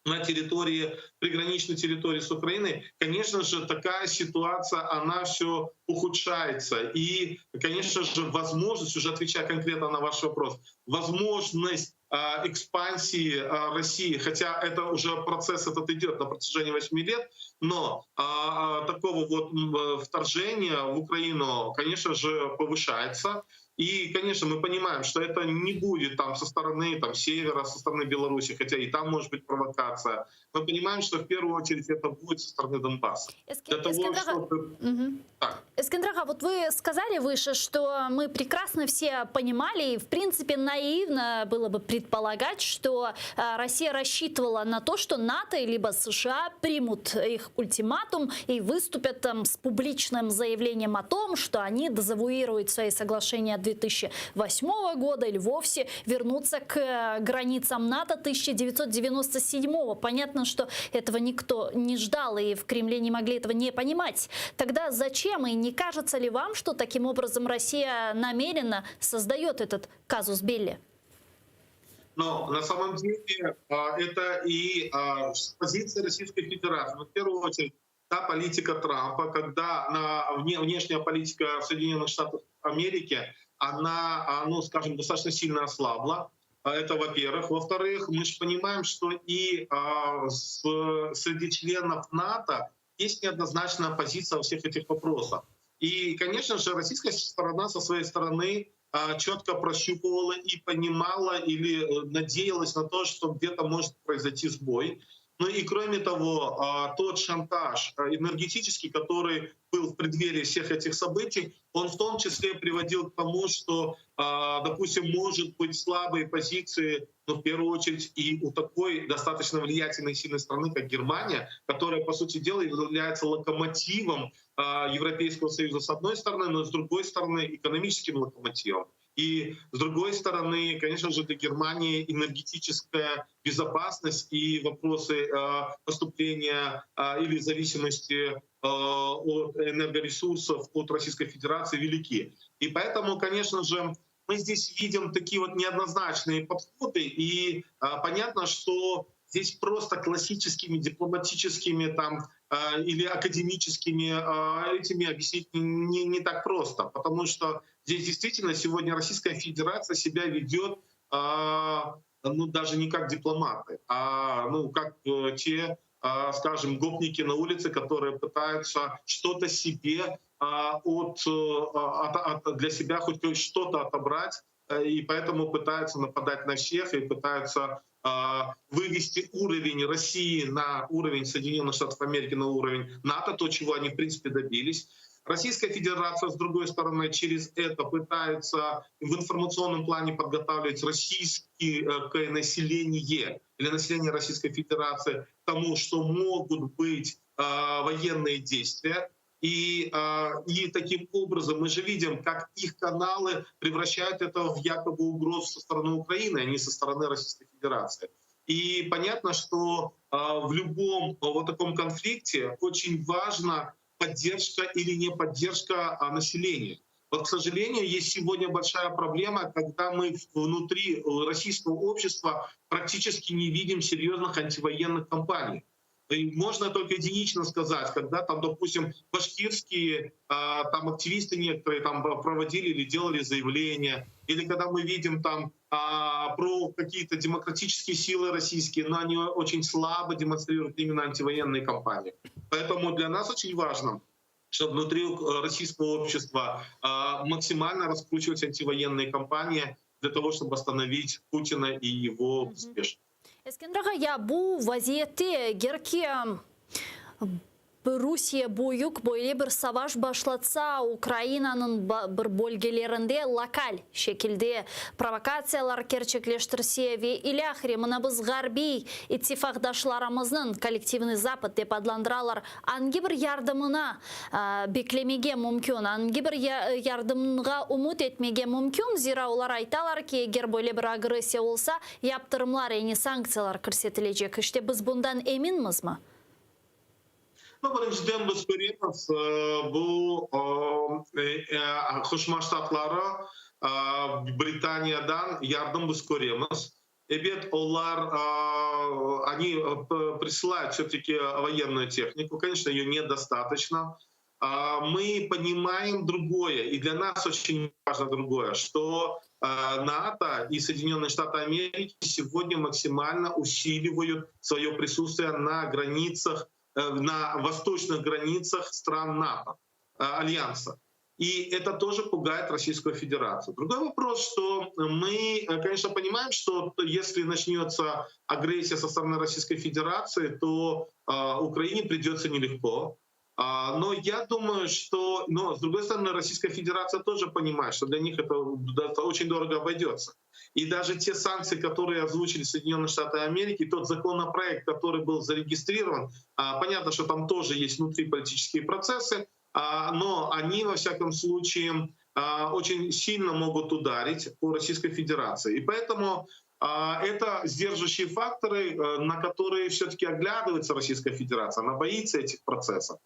на территории, приграничной территории с Украиной, конечно же, такая ситуация, она все ухудшается. И, конечно же, возможность, уже отвечая конкретно на ваш вопрос, возможность экспансии России, хотя это уже процесс этот идет на протяжении 8 лет, но такого вот вторжения в Украину, конечно же, повышается. И, конечно, мы понимаем, что это не будет там со стороны там, севера, со стороны Беларуси, хотя и там может быть провокация. Мы понимаем, что в первую очередь это будет со стороны Донбасса. Для того, чтобы... Угу. Так. Эскендер ağa, вот вы сказали выше, что мы прекрасно все понимали и, в принципе, наивно было бы предполагать, что э, Россия рассчитывала на то, что НАТО либо США примут их ультиматум и выступят там с публичным заявлением о том, что они дезавуируют свои соглашения 2008 года или вовсе вернутся к э, границам НАТО 1997. Понятно, что этого никто не ждал и в Кремле не могли этого не понимать. Тогда зачем и не кажется ли вам, что таким образом Россия намеренно создает этот казус белли? Но на самом деле а, это и а, позиция Российской Федерации. Но в первую очередь та политика Трампа, когда на внешняя политика Соединенных Штатов Америки, она, а, ну, скажем, достаточно сильно ослабла. Это во-первых. Во-вторых, мы же понимаем, что и с, среди членов НАТО есть неоднозначная позиция во всех этих вопросах. И, конечно же, российская сторона со своей стороны а, четко прощупывала и понимала или э, надеялась на то, что где-то может произойти сбой. Ну и кроме того, а, тот шантаж а, энергетический, который был в преддверии всех этих событий, он в том числе приводил к тому, что, допустим, может быть слабые позиции, но в первую очередь и у такой достаточно влиятельной сильной страны, как Германия, которая, по сути дела, является локомотивом Европейского Союза с одной стороны, но с другой стороны экономическим локомотивом. И с другой стороны, конечно же, для Германии энергетическая безопасность и вопросы э, поступления э, или зависимости э, от энергоресурсов от Российской Федерации велики. И поэтому, конечно же, мы здесь видим такие вот неоднозначные подходы, и понятно, что здесь просто классическими дипломатическими там или академическими этими объяснить не, не так просто, потому что здесь действительно сегодня Российская Федерация себя ведет ну, даже не как дипломаты, а ну, как э, те, скажем, гопники на улице, которые пытаются что-то себе от, э, от, от, для себя хоть что-то отобрать, э, и поэтому пытаются нападать на всех и пытаются вывести уровень России на уровень Соединенных Штатов Америки, на уровень НАТО, то, чего они, в принципе, добились. Российская Федерация, с другой стороны, через это пытается в информационном плане подготавливать российское население или население Российской Федерации к тому, что могут быть э, военные действия. И, э, и таким образом мы же видим, как их каналы превращают это в якобы угрозу со стороны Украины, а не со стороны Российской Федерации. И понятно, что э, в любом вот таком конфликте очень важно поддержка или не поддержка населения. Вот, к сожалению, есть сегодня большая проблема, когда мы внутри российского общества практически не видим серьезных антивоенных кампаний. И можно только единично сказать, когда там, допустим, башкирские там активисты некоторые там проводили или делали заявления, или когда мы видим там про какие-то демократические силы российские, но они очень слабо демонстрируют именно антивоенные кампании. Поэтому для нас очень важно, чтобы внутри российского общества максимально раскручивать антивоенные кампании для того, чтобы остановить Путина и его успешность. Eskender ağa, ya bu vaziyette eger ki Rusiye büyük böyle bir savaş başlatsa Ukrainanıñ bir bölgelerinde lokal şekilde provokatsiyalar kerçekleştirse ve ilâhre mına biz ğarbiy ittifaqdaşlarımıznıñ коллективный Запад dep adlandıralar angi bir yardımına beklemege mümkün angi bir yardımğa ümüt etmege mümkün zira olar aytalar ki eger böyle bir agressiya olsa yaptırımlar yani sanktsiyalar kirsetilecek işte biz bundan eminmizmi? Ну, birinciden biz köremiz bu Qoşma Ştatları Britaniyadan yardım biz köremiz. Ebet, olar, они присылают все-таки военную технику. Конечно, ее недостаточно. Мы понимаем другое, и для нас очень важно другое, что НАТО и Соединенные Штаты Америки сегодня максимально усиливают свое присутствие на границах, э, на восточных границах стран НАТО, э, Альянса. И это тоже пугает Российскую Федерацию. Другой вопрос, что мы, э, конечно, понимаем, что если начнется агрессия со стороны Российской Федерации, то Украине придется нелегко. А, но я думаю, что... Но, с другой стороны, Российская Федерация тоже понимает, что для них это, это очень дорого обойдется. И даже те санкции, которые озвучили Соединенные Штаты Америки, тот законопроект, который был зарегистрирован, а, понятно, что там тоже есть внутриполитические процессы, а, но они, во всяком случае, очень сильно могут ударить по Российской Федерации. И поэтому это сдерживающие факторы, э, на которые все-таки оглядывается Российская Федерация. Она боится этих процессов.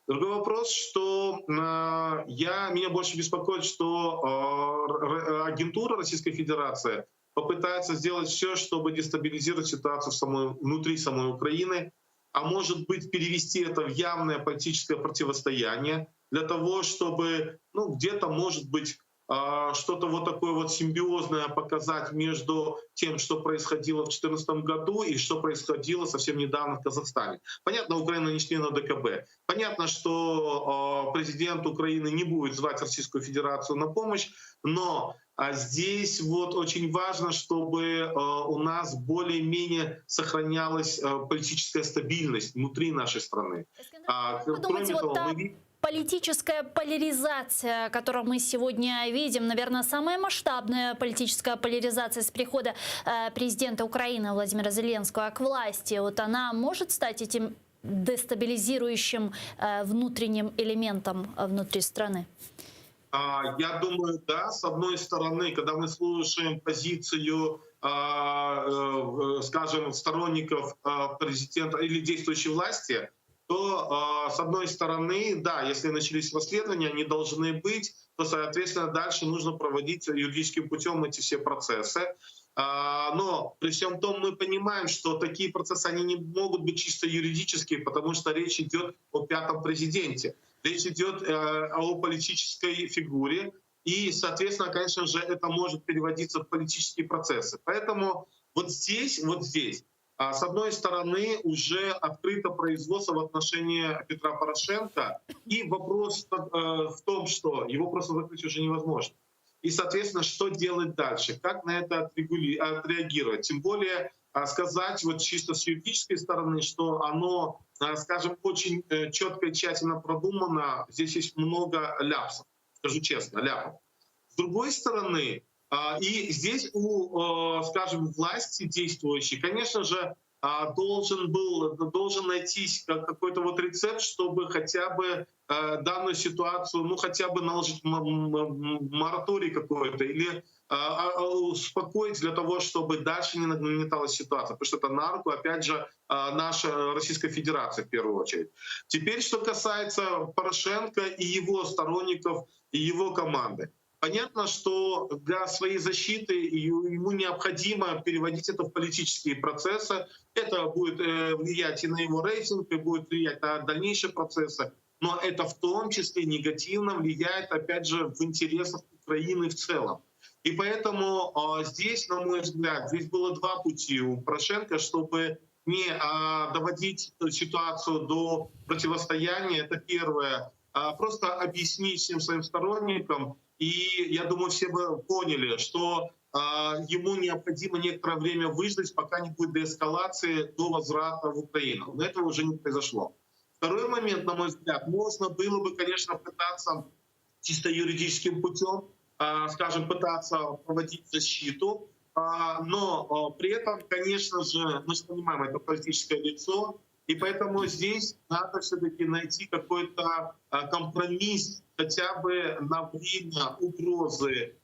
Другой вопрос, что э, я, меня больше беспокоит, что э, агентура Российской Федерации попытается сделать все, чтобы дестабилизировать ситуацию в самой, внутри самой Украины, а может быть перевести это в явное политическое противостояние для того, чтобы ну, где-то, может быть, а, что-то вот такое вот симбиозное показать между тем, что происходило в 2014 году и что происходило совсем недавно в Казахстане. Понятно, Украина не член ОДКБ. Понятно, что а, президент Украины не будет звать Российскую Федерацию на помощь, но а здесь вот очень важно, чтобы у нас более-менее сохранялась политическая стабильность внутри нашей страны. Вы думаете, вот того, мы политическая поляризация, которую мы сегодня видим, наверное, самая масштабная политическая поляризация с прихода э, президента Украины Владимира Зеленского к власти, вот она может стать этим дестабилизирующим э, внутренним элементом э, внутри страны? А, я думаю, да. С одной стороны, когда мы слушаем позицию, а, скажем, сторонников президента или действующей власти, то, с одной стороны, да, если начались расследования, они должны быть, то, соответственно, дальше нужно проводить юридическим путем эти все процессы. Но при всем том мы понимаем, что такие процессы, они не могут быть чисто юридические, потому что речь идет о пятом президенте. Речь идет э, о политической фигуре, и, соответственно, конечно же, это может переводиться в политические процессы. Поэтому вот здесь, вот здесь а, с одной стороны, уже открыто производство в отношении Петра Порошенко, и вопрос э, в том, что его просто закрыть уже невозможно. И, соответственно, что делать дальше, как на это отреагировать. Тем более а, сказать вот чисто с юридической стороны, что оно, а, скажем, очень э, четко и тщательно продумано, здесь есть много ляпсов, скажу честно, ляпов. С другой стороны, а, и здесь у, э, скажем, власти действующей, конечно же, а, должен был, должен найтись какой-то вот рецепт, чтобы хотя бы э, данную ситуацию, ну хотя бы наложить мораторий какой-то или а, успокоить для того, чтобы дальше не нагнеталась ситуация, потому что это на руку, опять же, наша Российская Федерация в первую очередь. Теперь, что касается Порошенко и его сторонников, и его команды. Понятно, что для своей защиты ему необходимо переводить это в политические процессы. Это будет э, влиять и на его рейтинг, и будет влиять на дальнейшие процессы. Но это в том числе негативно влияет, опять же, в интересах Украины в целом. И поэтому а, здесь, на мой взгляд, здесь было два пути у Порошенко, чтобы не а, доводить ситуацию до противостояния. Это первое. А, просто объяснить всем своим сторонникам, и я думаю, все бы поняли, что ему необходимо некоторое время выждать, пока не будет деэскалации до возврата в Украину. Но этого уже не произошло. Второй момент, на мой взгляд, можно было бы, конечно, пытаться чисто юридическим путем, скажем, пытаться проводить защиту, но при этом, конечно же, мы же понимаем, это политическое лицо, и поэтому здесь надо все-таки найти какой-то компромисс хотя бы на время угрозы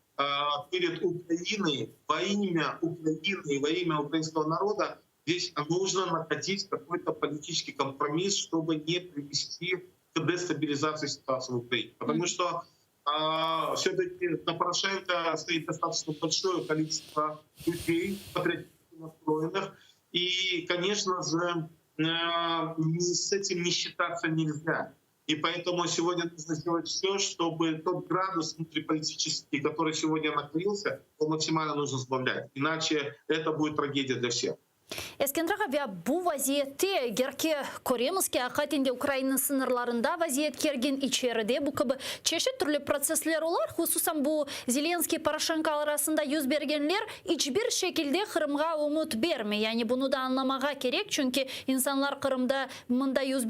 перед Украиной, во имя Украины и во имя украинского народа, здесь нужно находить какой-то политический компромисс, чтобы не привести к дестабилизации ситуации в Украине. Потому что а, все-таки на Порошенко стоит достаточно большое количество людей, патриотически настроенных. И, конечно же, э, с этим не считаться нельзя. И поэтому сегодня нужно сделать все, чтобы тот градус внутриполитический, который сегодня накалился, он максимально нужно сбавлять. Иначе это будет трагедия для всех. Eskender ağa, ve bu vaziyette, eger ki köremiz ki, aqiqaten de Ukraina sıñırlarında vaziyet kergin, içeride bu kibi çeşit türlü protsessler olar, hususan bu Zelenskiy-Poroşenko arasında yüz bergenler iç bir şekilde Qırımğa ümüt bermey. Yani bunı da añlamağa kerek, çünki insanlar Qırımda mında yüz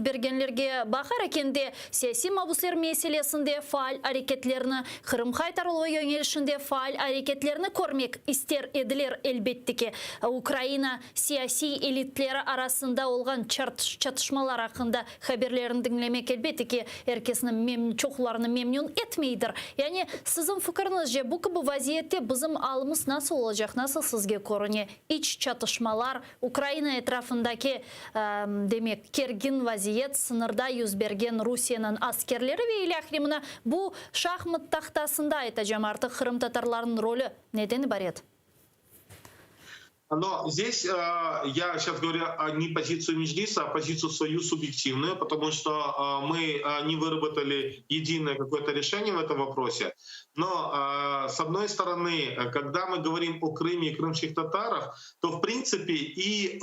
bergenlerge baqar eken de, siyasiy mabusler meselesinde faal areketlerni, Qırım qaytarıluvı yöñelişinde faal areketlerni körmek ister ediler, elbette ki, Ukraina siyasiy elitleri arasında olğan çatışmalar aqqında haberlerni diñlemek, elbette ki, er kesni, çoqlarını memnün etmeydir. Yani, siziñ fikiriñizce, bu kibi vaziyette bizim alımız nasıl olacaq, nasıl sizge körüne, iç çatışmalar, Ukraina etrafındaki, demek, kergin vaziyet, sıñırda yüz bergen Rusiyeniñ askerleri ve ilâhre, mına bu şahmat tahtasında, aytacam artıq, qırımtatarlarnıñ rolü neden ibaret? Но здесь э, я сейчас говорю не позицию Меджлиса, а позицию свою субъективную, потому что э, мы э, не выработали единое какое-то решение в этом вопросе. Но с одной стороны, когда мы говорим о Крыме и крымских татарах, то в принципе и,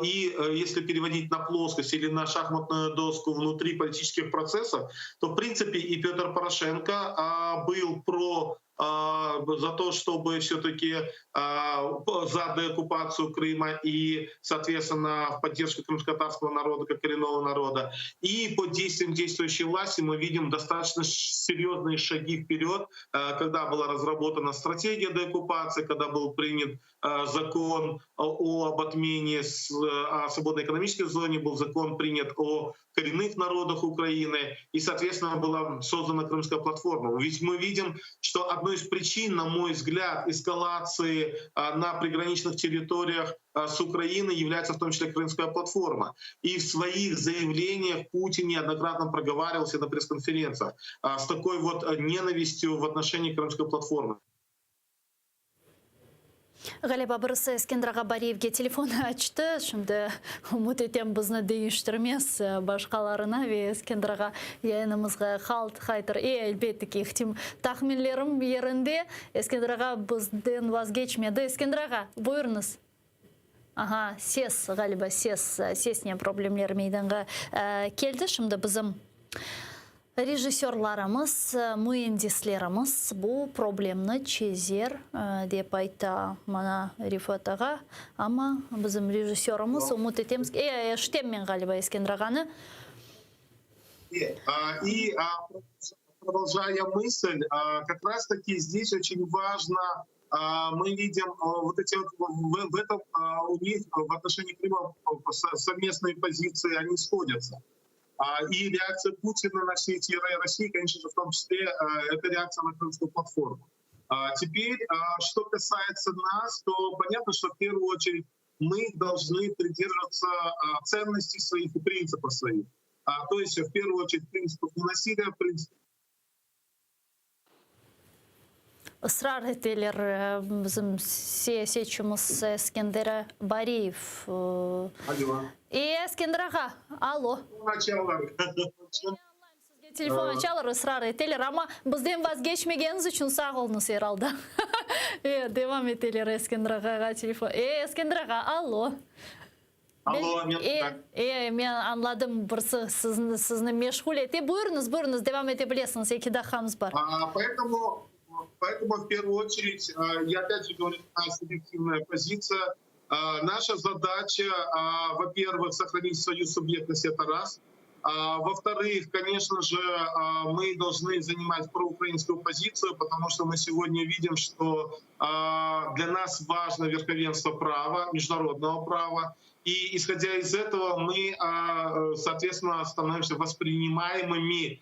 и если переводить на плоскость или на шахматную доску внутри политических процессов, то в принципе и Петр Порошенко был про за то, чтобы все-таки за деоккупацию Крыма и, соответственно, в поддержку крымско-татарского народа как коренного народа. И по действиям действующей власти мы видим достаточно серьезные шаги вперед, когда была разработана стратегия деоккупации, когда был принят закон о, об отмене о свободной экономической зоне, был закон принят о коренных народах Украины, и, соответственно, была создана Крымская платформа. Ведь мы видим, что одной из причин, на мой взгляд, эскалации на приграничных территориях с Украиной является в том числе Крымская платформа. И в своих заявлениях Путин неоднократно проговаривался на пресс-конференциях с такой вот ненавистью в отношении Крымской платформы. Ğaliba birisi Eskender ağa Bariyevge telefon açtı. Şimdi ümüt etem bizni deñiştirmez başqalarına ve Eskender ağa yayınımızğa qaytır. E, elbette ki, tahminlerim yerinde. Eskender ağa bizden vazgeçmedi. Eskender ağa, buyurıñız. Aha, ses, ğaliba ses, sesnen problemler meydanğa keldi. Şimdi bizim rejissörlarımız, müendislerimiz bu problemni çezer dep ayta maña Refat ağa. Amma bizim rejissörımız ümüt etemiz. E, eşitem men ğaliba Eskender ağanı. И продолжая мысль, как раз-таки здесь очень важно, мы видим вот эти вот в, в этом у них в отношении Крыма совместные позиции, они сходятся. И реакция Путина на все эти России, конечно же, в том числе, это реакция на Крымскую платформу. Теперь, что касается нас, то понятно, что в первую очередь мы должны придерживаться ценностей своих и принципов своих. То есть, в первую очередь, принципов ненасилия, принципов Israr eteler bizim siyasetçimiz Eskender Bariyev. Alo. E, Eskender ağa, alo. Açalar. Telefon açalar, ısrar eteler, amma bizden vazgeçmegeniñiz içün sağ oluñız er alda. E, devam eteler Eskender ağağa telefon. E, Eskender ağa, alo. Alo, men E, e, men añladım, birisi sizni, sizni meşğul ete. Buyurıñız, buyurıñız, devam ete bilesiñiz, eki daqqamız bar. А, поэтому, поэтому в первую очередь, я опять же говорю, субъективная позиция. Наша задача, во-первых, сохранить свою субъектность, это раз. Во-вторых, конечно же, мы должны занимать проукраинскую позицию, потому что мы сегодня видим, что для нас важно верховенство права, международного права. И исходя из этого мы, соответственно, становимся воспринимаемыми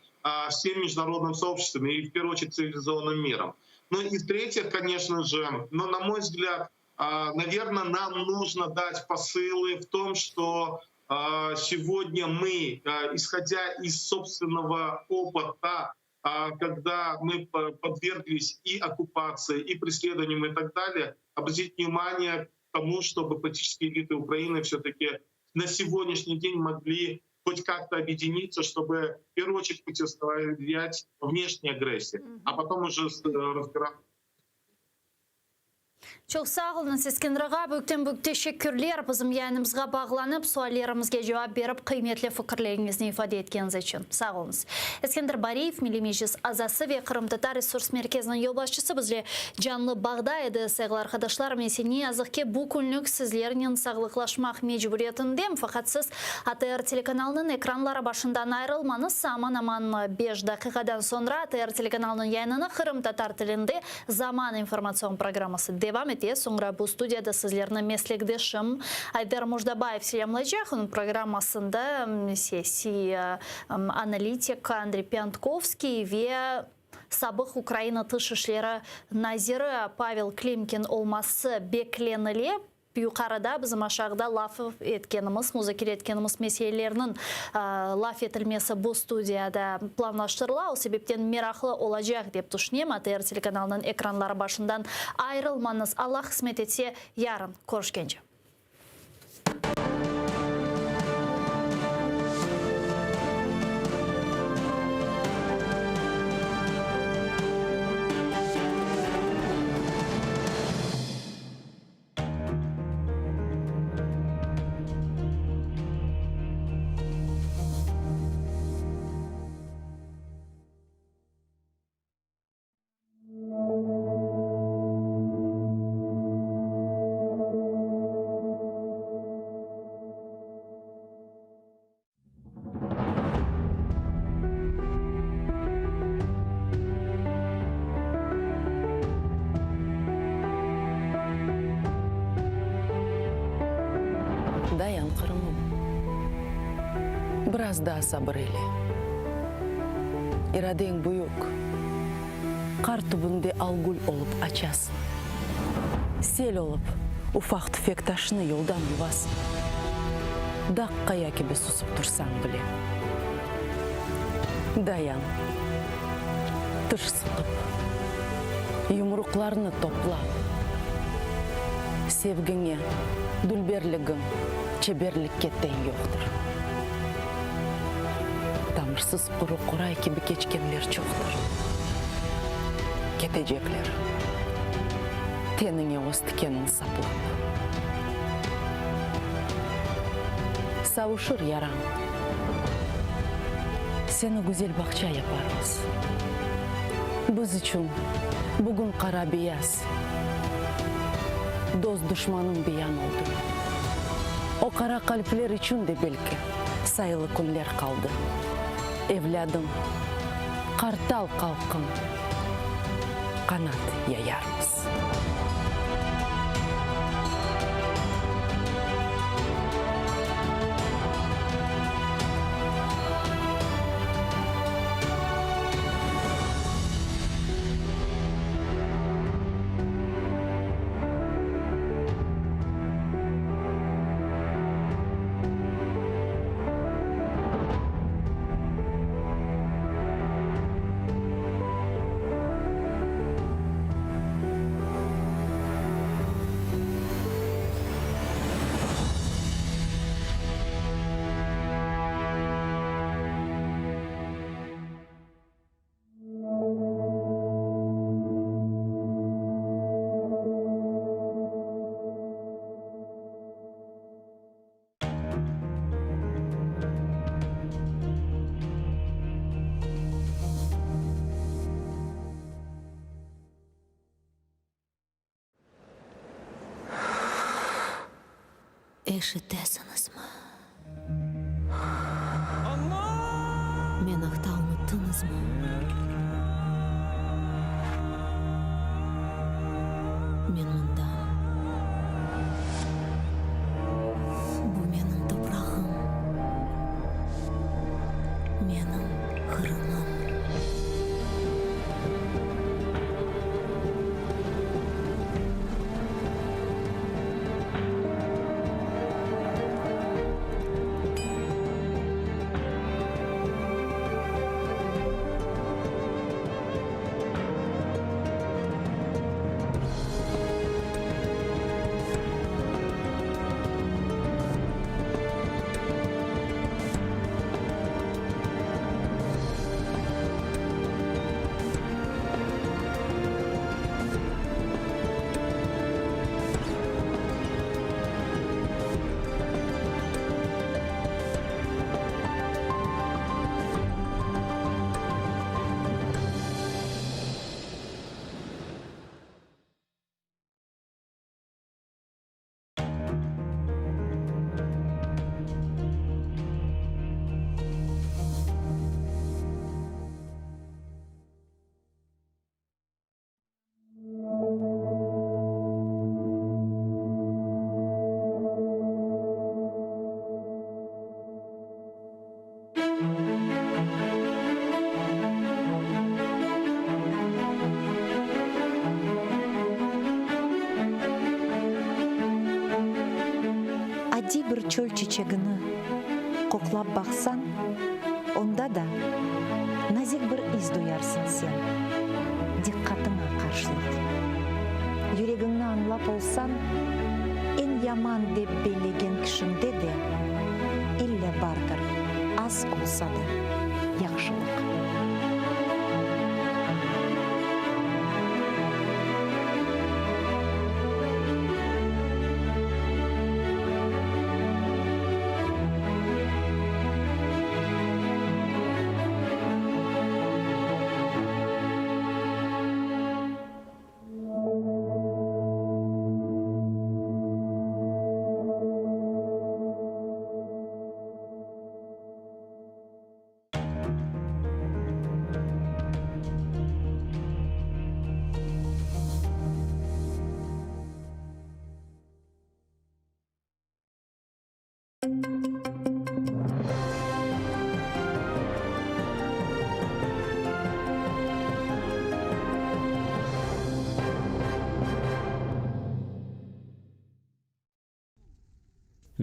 всем международным сообществом и в первую очередь цивилизованным миром. Ну и в-третьих, конечно же, ну, на мой взгляд, наверное, нам нужно дать посылы в том, что сегодня мы, исходя из собственного опыта, когда мы подверглись и оккупации, и преследованиям и так далее, обратить внимание к тому, чтобы политические элиты Украины все-таки на сегодняшний день могли подумать о том, чтобы а, хоть как-то объединиться, чтобы в первую очередь противостоять внешней агрессии, а потом уже разбираться. Çoq sağ oluñız, Eskender ağa, büyükten büyük teşekkürler bizim yayınımızğa bağlanıp, suallerimizge cevap berip, qıymetli fikirleriñizni ifade etkeniñiz içün. Sağ oluñız. Eskender Bariyev, Milliy Meclis azası ve Qırımtatar resurs merkeziniñ yolbaşçısı bizle canlı bağda edi. Sayğılı arqadaşlar, men ise ne yazıq ki, bu künlük sizlernen sağlıqlaşmaq mecburiyetindem, faqat siz ATR telekanalınıñ ekranları başından ayırılmañız, aman-aman beş daqiqadan soñra ATR telekanalınıñ yayınını qırımtatar tilinde Zaman informatsion programması devam ete. Soñra bu studiyada sizlerni meslekdeşim Ayder Mujdabayev selâmlaycaq. Onıñ programmasında siyasiy analitik Andriy Pântkovskiy ve sabıq Ukraina Tış işleri naziri Pavel Klimkin olması beklenile. Yuqarıda, bizim aşağıda laf etkenimiz, muzakere etkenimiz meselelerniñ laf etilmesi bu studiyada planlaştırıla. O sebepten meraqlı olacaq, dep tüşünem. ATR telekanalınıñ ekranları başından ayırılmañız. Allah qısmet etse, yarın körüşkence. Dayan, Qırımım, biraz daa sabır eyle. İradeñ büyük, qar tübünde algül olıp açasıñ. Sel olıp, ufaq-tüfek taşnı yoldan yuvasıñ. Dağ qaya kibi susıp tursañ bile. Dayan, tiş sıqıp, yumruqlarnı toplap, sevgiñe, dülberligiñ çeberlikke teñ yoqtır. Tamırsız quru qoray kibi keçkenler çoqtır. Ketecekler, teniñe öz tikenin saplap. Savuşır yarañ. Seni güzel bağça yaparmız. Biz içün bugün qara-beyaz, dost-duşmanıñ beyan oldı. O qara qalpler içün de belki sayılı künler qaldı. Evlâdım, qartal qalqım, qanat yayarmız. Eşitesiñizmi? Men aqta unuttıñızmı? Men mındam. Bu menim toprağım, menim Qırımım. Taze bir çöl çiçegini qoqlap baqsañ, onda da nazik bir is duyarsıñ sen, diqqatıña qarşılıq. Yüregiñni añlap olsañ, eñ yaman dep bellegen kişiñde de ille bardır, az olsa da, yahşılıq.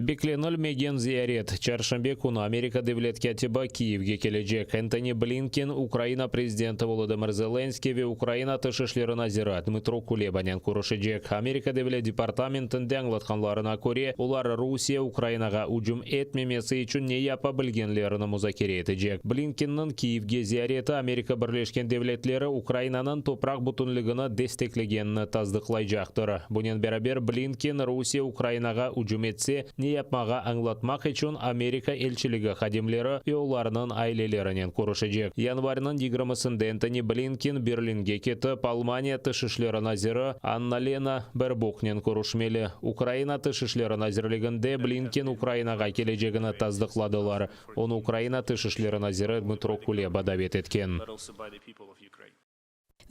Beklenilmegen ziyaret, çarşenbe künü Amerika devlet kâtibi Kiyevge kelecek. Entoni Blinken Ukraina prezidenti Volodımır Zelenskıy ve Ukraina tış işleri naziri Dmıtro Kulebanen körüşecek. Amerika devlet departamentinde añlatqanlarına köre, olar Rusiye Ukrainağa ücüm etmemesi içün ne yapa bilgenlerini muzakere etecek. Blinkenniñ Kiyevge ziyareti Amerika Birleşken Devletleri Ukrainanıñ topraq bütünligini desteklegenini tasdıqlaycaqtır. Bunen beraber, Blinken, Rusiye Ukrainağa ücüm etse, ne yapmağa añlatmaq içün Amerika elçiligi hadimleri ve olarnıñ ailelerinen körüşecek. Yanvarniñ yigirmisinde Entoni Blinken Berlinge ketip, Almaniya tış işleri naziri Annalena Berboknen körüşmeli. Ukraina Tış işleri nazirliginde Blinken Ukrainağa kelecegini tasdıqladılar. Onı Ukraina Tış işleri naziri Dmıtro Kuleba davet etken.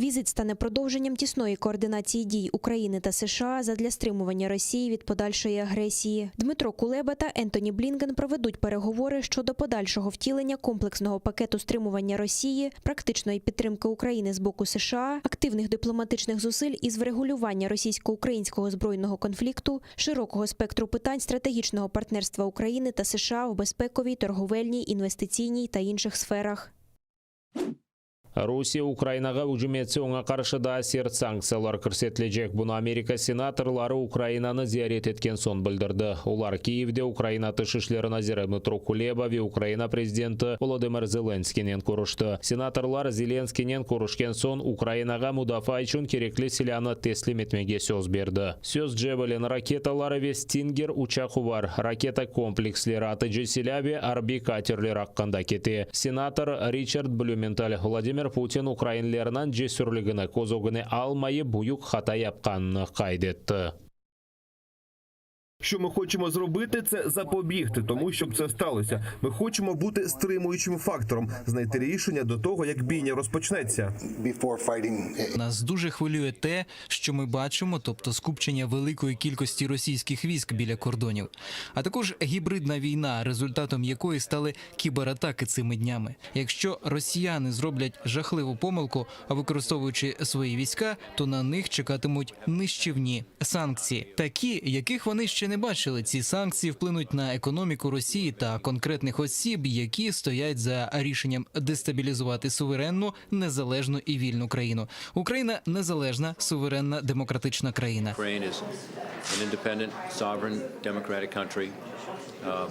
Візит стане продовженням тісної координації дій України та США задля стримування Росії від подальшої агресії. Дмитро Кулеба та Ентоні Блінкен проведуть переговори щодо подальшого втілення комплексного пакету стримування Росії, практичної підтримки України з боку США, активних дипломатичних зусиль із врегулювання російсько-українського збройного конфлікту, широкого спектру питань стратегічного партнерства України та США в безпековій, торговельній, інвестиційній та інших сферах. Rusiye Ukrainağa ücüm etse, oña qarşı daa sert sanktsiyalar kirsetilecek. Bunı Amerika senatorları Ukrainanı ziyaret etken soñ bildirdi. Olar Kiyevde Ukraina Tış işleri naziri Dmıtro Kuleba ve Ukraina prezidenti Volodımır Zelenskiynen körüşti. Senatorlar Zelenskiynen körüşken soñ Ukrainağa mudafaa içün kerekli silânı teslim etmege söz berdi. Söz Javelin raketaları ve Stinger uçaquvar raketa kompleksleri, atıcı silâ ve arbiy katerler aqqında kete. Senator Riçard Blümental, Vladimir Putin ukrainlerniñ cesürligini köz ögüne almayıp büyük hata yapqanını qayd etti. Що ми хочемо зробити, це запобігти тому, щоб це сталося. Ми хочемо бути стримуючим фактором, знайти рішення до того, як бійня розпочнеться. Нас дуже хвилює те, що ми бачимо, тобто скупчення великої кількості російських військ біля кордонів, а також гібридна війна, результатом якої стали кібератаки цими днями. Якщо росіяни зроблять жахливу помилку, а використовуючи свої війська, то на них чекатимуть нищівні санкції, такі, яких вони ще не бачили. Ці санкції вплинуть на економіку Росії та конкретних осіб, які стоять за рішенням дестабілізувати суверенну, незалежну і вільну країну. Україна незалежна, суверенна, демократична країна. Ukraine is an independent, sovereign, democratic country. Um,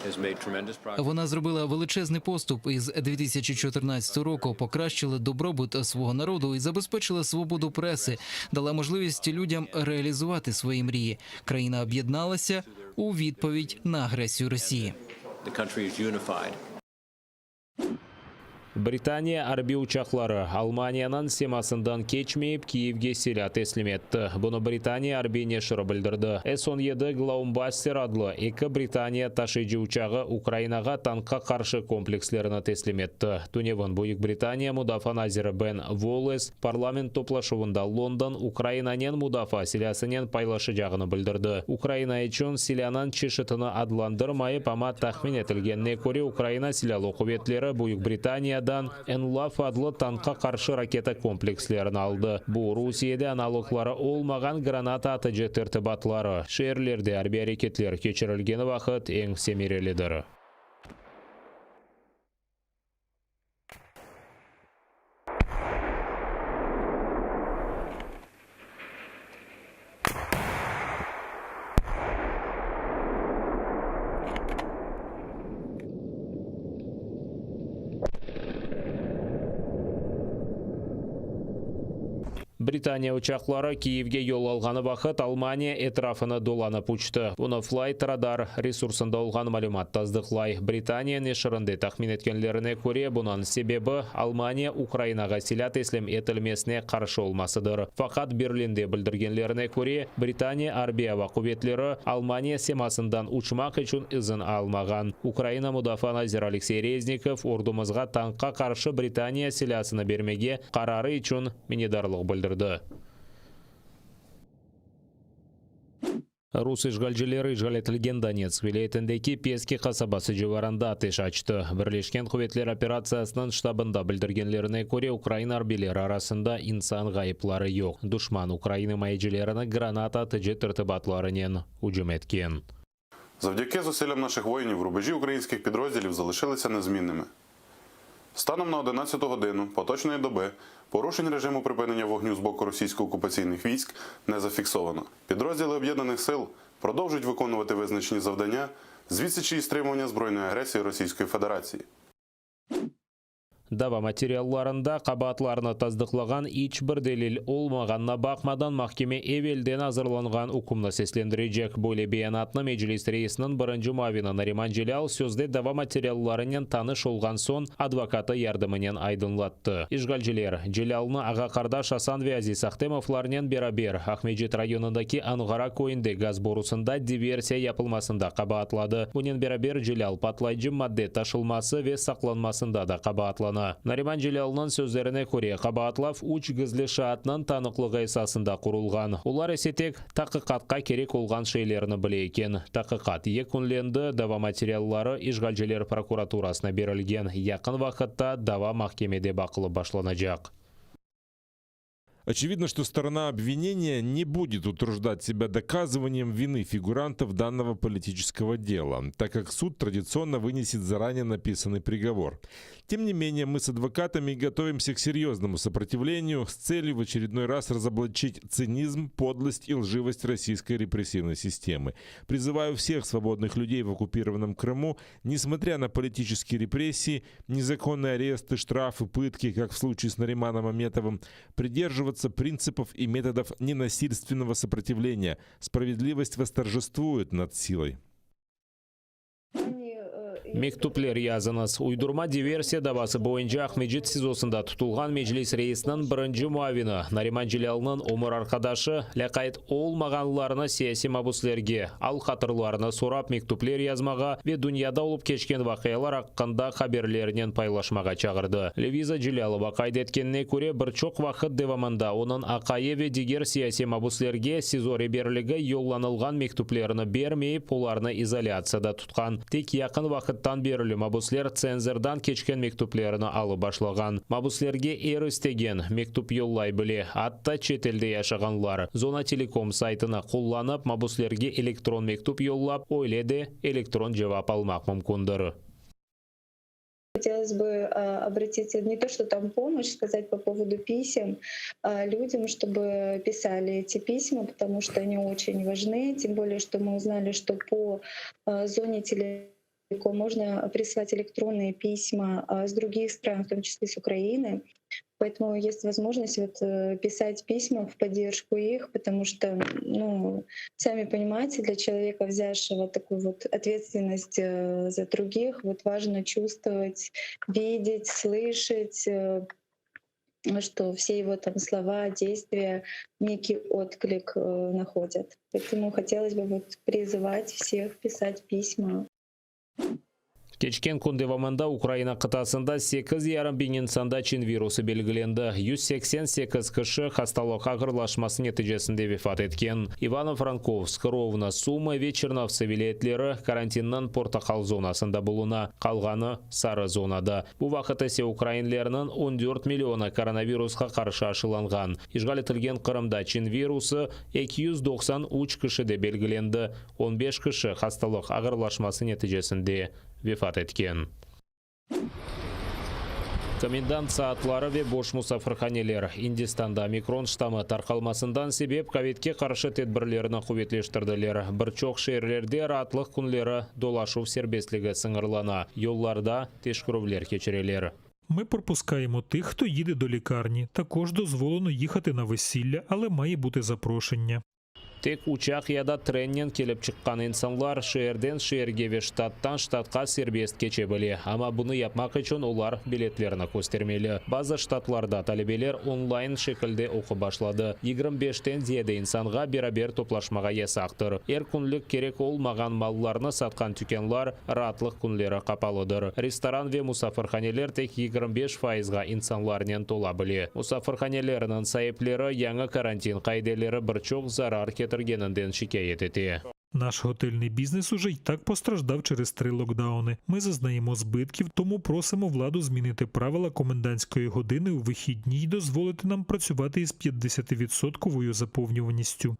has made tremendous progress. Вона зробила величезний поступ із 2014 року, покращила добробут свого народу і забезпечила свободу преси, дала можливість людям реалізувати свої мрії. Країна об'єдналася у відповідь на агресію Росії. The country is unified. Britaniya arbiy uçaqları Almaniyanıñ semasından keçmeyip, Kiyevge silâ teslim etti. Bunı Britaniya arbiy neşiri bildirdi. S 17 Glombuster adlı eki Britaniya taşıyıcı uçağı Ukrainağa tankqa qarşı komplekslerini teslim etti. Tünevin Büyük Britaniya mudafaa naziri Ben Uolles parlament toplaşuvında London Ukrainanen mudafaa silâsınen paylaşacağını bildirdi. Ukraina içün silânıñ çeşitini adlandırmayıp, amma tahmin etilgenine köre, Ukraina Silâlı quvetleri Büyük Britaniyadan. Britaniyadan NLAW adlı tankqa qarşı raketa komplekslerini aldı. Bu, Rusiyede analogları olmağan granata atıcı tertibatları, şeerlerde arbiy areketler keçirilgeni vaqıt eñ semerelidir. Britaniya uçaqları Kiyevge yol alğanı vaqıt Almaniya etrafını dolanıp uçtı. Bunı Flightradar resursında olğan malümat tasdıqlay. Britaniya neşirinde tahmin etkenlerine köre, bunıñ sebebi, Almaniya Ukrainağa silâ teslim etilmesine qarşı olmasıdır. Faqat Berlinde bildirgenlerine köre, Britaniya Arbiy ava quvetleri Almaniya semasından uçmaq içün izin almağan. Ukraina Mudafaa naziri Aleksey Reznikov, ordumızğa tankqa qarşı Britaniya silâsını bermege qararı içün minnetdarlıq bildirdi. Rus işğalcileri işğal etilgen Donetsk vilâyetindeki Peski qasabası civarında ateş açtı. Birleşken quvetler operatsiyasınıñ ştabında bildirgenlerine köre, ukrain arbiyleri arasında insan ğayıpları yoq. Duşman ukrain imayecilerini granata atıcı tertibatlarınen ücüm etken. Завдяки зусиллям наших воїнів рубежі українських підрозділів залишилися незмінними. Станом на 11 годину поточної доби порушень режиму припинення вогню з боку російсько-окупаційних військ не зафіксовано. Підрозділи об'єднаних сил продовжують виконувати визначені завдання з відсічі і стримування збройної агресії Російської Федерації. Dava materiallarında qabaatlarnı tasdıqlağan iç bir delil olmağanına baqmadan, mahkeme evelden azırlanğan ükümni seslendirecek. Böyle beyanatnı Meclis reisiniñ birinci muavini Nariman Celâl sözde dava materiallarınen tanış olğan soñ advokatı yardımınen aydınlattı. İşğalciler, Celâlnı ağa-qardaş Asan ve Aziz Ahtemovlarnen beraber Aqmescit rayonındaki Anğara köyünde gaz borusında diversiya yapılmasında qabaatladı. Bunen beraber Celâl patlayıcı madde taşılması ve saqlanmasında da qabaatlana. Nariman Celâlnıñ sözlerine köre, qabaatlav üç gizli şaatnıñ tanıqlığı esasında qurulğan, olar ise tek taqiqatqa kerek olğan şeylerni bile eken. Taqiqat yekünlendi, dava materialları işğalciler prokuraturasına berilgen, yaqın vaqıtta dava mahkemede baqılıp başlanacaq. Очевидно, что сторона обвинения не будет утруждать себя доказыванием вины фигурантов данного политического дела, так как суд традиционно вынесет заранее написанный приговор. Тем не менее, мы с адвокатами готовимся к серьезному сопротивлению с целью в очередной раз разоблачить цинизм, подлость и лживость российской репрессивной системы. Призываю всех свободных людей в оккупированном Крыму, несмотря на политические репрессии, незаконные аресты, штрафы, пытки, как в случае с Нариманом Аметовым, придерживаться принципов и методов ненасильственного сопротивления. Справедливость восторжествует над силой. Mektüpler yazıñız. Uydurma diversiya davası boyunca Aqmescit SİZOsında tutulğan Meclis reisiniñ birinci muavini Nariman Celâlnıñ ömür arqadaşı lâqayt olmağanlarnı siyasiy mabüslerge al-hatırlarını sorap mektüpler yazmağa ve dünyada olıp keçken vaqialar aqqında haberlerinen paylaşmağa çağırdı. Leviza Celâlova qayd etkenine köre, bir çoq vaqıt devamında onıñ aqayı ve diger siyasiy mabüslerge SİZO reberligi yollanılğan mektüplerini bermeyip, olarnı izolâtsiyada tutqan. Tek yaqın vaqıttan berli mabüsler tsenzordan keçken mektüplerini alıp başlağan. Mabüslerge er istegen, mektüp yollay bile, atta çetelde yaşağanlar. Zonatelekom saytını qullanıp, mabüslerge elektron mektüp yollap, öyle de elektron cevap almaq mümkündir. Хотелось бы обратиться не то, что там помощь, сказать по поводу писем людям, чтобы писали эти письма, потому что они очень важны, тем более, что мы узнали, что по зоне телеком можно прислать электронные письма с других стран, в том числе с Украины. Поэтому есть возможность вот э, писать письма в поддержку их, потому что, ну, сами понимаете, для человека, взявшего такую вот ответственность э, за других, вот важно чувствовать, видеть, слышать, э, что все его там слова, действия некий отклик находят. Поэтому хотелось бы вот призывать всех писать письма. Keçken kün devamında Ukraina qıtasında sekiz yarım biñ insanda çin virusı belgilendi, 188 kişi hastalıq ağırlaşması neticesinde vefat etken. İvano-Frankovsk, Rovno, Sumı ve Çernovtsı vilâyetleri karantinniñ portaqal zonasında buluna, qalğanı, sarı zonada. Bu vaqıt ise ukrainlerniñ on dört millionı koronavirusqa qarşı aşılanğan. İşğal etilgen Qırımda çin virusı 293 kişide belgilendi, On beş kişi hastalıq ağırlaşması neticesinde vefat etken. Komendant saatları ve boş musafirhaneler, İndistanda omikron ştamı tarqalmasından sebep kovidke qarşı tedbirlerni quvetleştirdiler. Bir çoq şeerlerde raatlıq künleri dolaşuv serbestligi sıñırlana, yollarda teşkerüvler keçireler. Ми пропускаємо тих, хто їде до лікарні. Також дозволено їхати на весілля, але має бути запрошення. Tek uçaq ya da trennen kelip çıqqan insanlar şeerden şeerge ve ştattan ştatqa serbest keçe bile, amma bunı yapmaq içün olar biletlerini köstermeli. Bazı ştatlarda talebeler onlayn şekilde oqup başladı. 25-ten ziyade insanğa beraber toplaşmağa yasaqtır. Er künlik kerek olmağan mallarnı satqan tükânlar raatlıq künleri qapalıdır. Restoran ve musafirhaneler tek 25 fayızğa insanlarnen tola bile. Musafirhanelerniñ saipleri yañı karantin qaideleri bir çoq zarar ketirgeninden şikâyet ete. Наш готельний бізнес уже й так постраждав через три локдауни. Ми зазнаємо збитків, тому просимо владу змінити правила комендантської години у вихідні й дозволити нам працювати із 50-відсотковою заповнюваністю.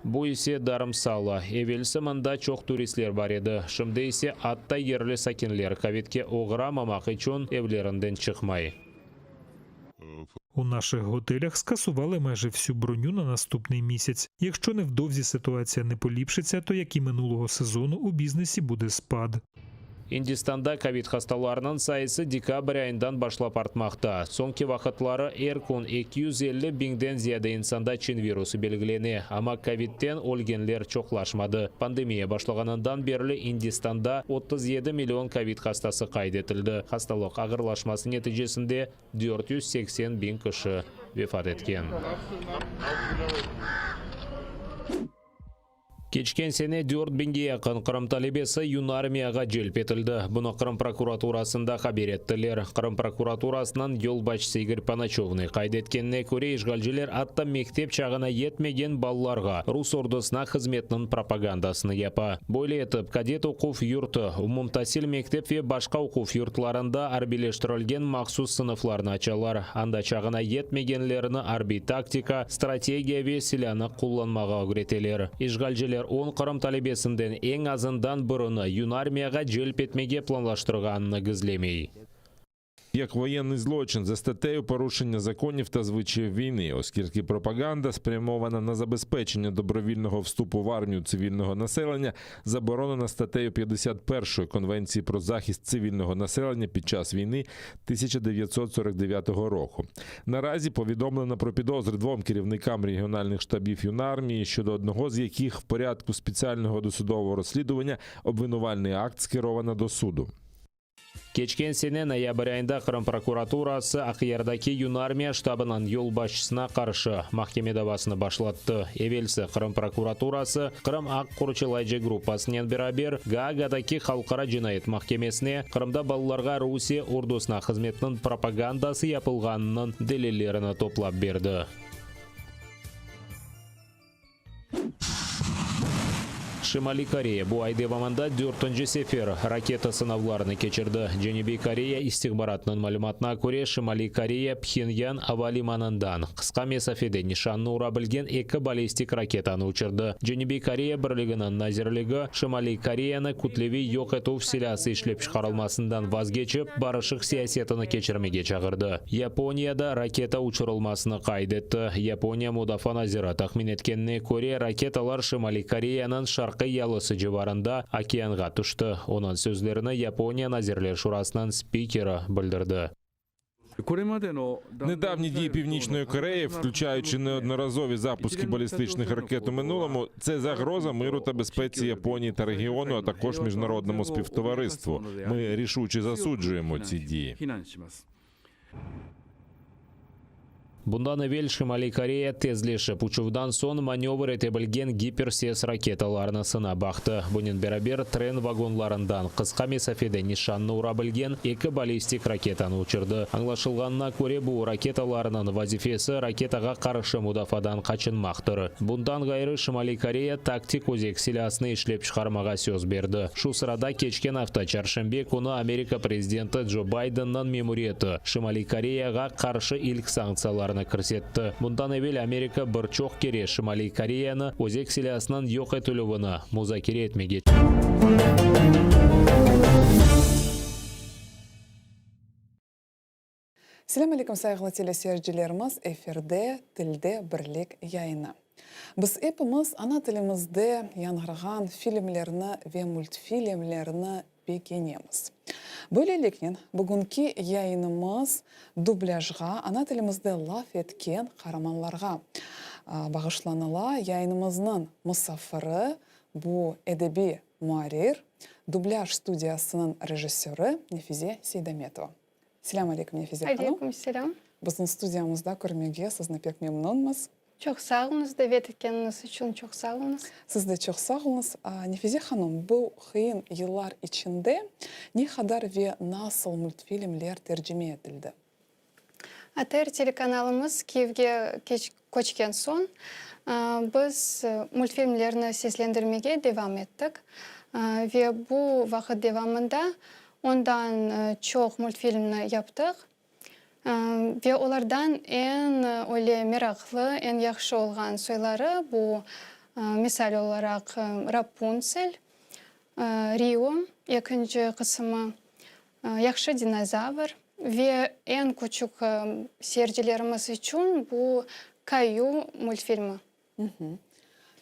Bu ise Dharamsala. Evelsi mında çoq turistler bar edi, şimdi ise atta yerli sakinler kovidke oğramamaq içün evlerinden çıqmay. У наших готелях скасували майже всю броню на наступний місяць. Якщо невдовзі ситуація не поліпшиться, то як і минулого сезону у бізнесі буде спад. İndistanda kovid hastalarınıñ sayısı dekabr ayından başlap artmaqta. Soñki vaqıtları er kün 250 biñden ziyade insanda çin virusı belgilene, amma kovidten ölgenler çoqlaşmadı. Pandemiya başlağanından berli İndistanda 37 million kovid hastası qayd etildi. Hastalıq ağırlaşması neticesinde 480 biñ kişi vefat etken. Keçken sene dört biñge yaqın Qırım talebesi Yunarmiyağa celp etildi. Bunı Qırım prokuraturasında haber ettiler. Qırım prokuraturasınıñ yolbaşçısı İgor Ponoçovnıy qayd etkenine köre, işğalciler atta mektep çağına yetmegen balalarğa rus ordusına hızmetniñ propagandasını yapa. Böyle etip, kadet oquv yurtı, umumtasil mektep ve başqa oquv yurtlarında arbiyleştirilgen mahsus sınıflarnı açalar, anda çağına yetmegenlerni arbiy taktika, strategiya ve silânı qullanmağa ögreteler. İşğalciler on Qırım talebesinden eñ azından birini Yunarmiyağa celp etmege planlaştırğanını gizlemey. Як воєнний злочин за статтею порушення законів та звичаїв війни, оскільки пропаганда, спрямована на забезпечення добровільного вступу в армію цивільного населення, заборонена статтею 51 Конвенції про захист цивільного населення під час війни 1949 року. Наразі повідомлено про підозри двом керівникам регіональних штабів Юнармії, щодо одного з яких в порядку спеціального досудового розслідування обвинувальний акт скеровано до суду. Keçken sene noyabr ayında Qırım prokuraturası Aqyardaki Yunarmiya ştabınıñ yolbaşçısına qarşı mahkeme davasını başlattı. Evelsi Qırım prokuraturası Qırım aq qorçalayıcı gruppasınen beraber Gaagadaki Halqara cinayet mahkemesine Qırımda balalarğa Rusiye ordusına hızmetniñ propagandası yapılğanınıñ delillerini toplap berdi. Şimaliy Koreya bu ay devamında dörtünci sefer raketa sınavlarını keçirdi. Cenübiy Koreya istihbaratınıñ malümatına köre, Şimaliy Koreya Phenyan ava limanından qısqa mesafede nişannı ura bilgen eki ballistik raketanı uçurdı. Cenübiy Koreya birliginiñ nazirligi, Şimaliy Koreyanı kütleviy yoq etüv silâsı işlep çıqarılmasından vazgeçip, barışıq siyasetini keçirmege çağırdı. Yaponiya da raketa uçurılmasını qayd etti. Yaponiya mudafaa naziri tahmin etkenine köre, raketalar Şimaliy Koreyanıñ şarqiy yalısı civarında okeanğa tüşti. Onıñ sözlerini Yaponiya Nazirler Şurasınıñ spikeri bildirdi. Недавні дії Північної Кореї, включаючи неодноразові запуски балістичних ракет у минулому, це загроза миру та безпеці Японії та регіону, а також міжнародному співтовариству. Ми рішуче засуджуємо ці дії. Bundan evel Şimaliy Koreya tezleşip uçuvdan soñ manövr ete bilgen giperses raketalarını sınap baqtı. Bunen beraber, tren vagonlarından qısqa mesafede nişannı ura bilgen eki ballistik raketanı uçurdı. Añlaşılğanına köre, bu raketalarnıñ vazifesi raketağa qarşı mudafaadan qaçınmaqtır. Bundan ğayrı, Şimaliy Koreya taktik özek silâsını işlep çıqarmağa söz berdi. Şu sırada, keçken afta çarşenbe künü Amerika prezidenti Joe Bidenniñ memuriyeti Şimaliy Koreyağa qarşı ilk sanktsiyalarnı kirsetti. Bundan evel Amerika bir çoq kere Şimaliy Koreyanı özek silâsınıñ yoq etilüvini muzakere etmege Selâm aleyküm sayğılı teleseyircilerimiz, efirde Tilde birlik yayını. Biz epimiz ana tilimizde yañğırağan filmlerni ve multfilmlerni begenemiz. Böyleliknen, bugünki yayınımız dublâjğa, ana tilimizde laf etken qaramanlarğa bağışlanıla. Yayınımıznıñ musafiri, bu edebiy muarrir, dublâj studiyasınıñ rejissörı Nefize Seydametova. Selâm aleyküm, Nefize hanım. Aleyküm selâm. Bizni studiyamızda körmege sizni pek memnunmız. Çoq sağ oluñız, davet etkeniñiz içün çoq sağ oluñız. Siz de çoq sağ oluñız. Nefize hanım, bu qıyın yıllar içinde ne qadar ve nasıl multfilmler tercime etildi? ATR telekanalımız Kiyevge köçken soñ, biz multfilmlerni seslendirmege devam ettik ve bu vaqıt devamında ondan çoq multfilmni yaptıq. Ve olardan eñ öyle meraqlı, eñ yahşı olğan soyları bu, misal olaraq, Rapuntsel, Rio, ekinci qısımı, Yahşı dinozavr ve eñ küçük seyircilerimiz içün bu Kayu multfilmi.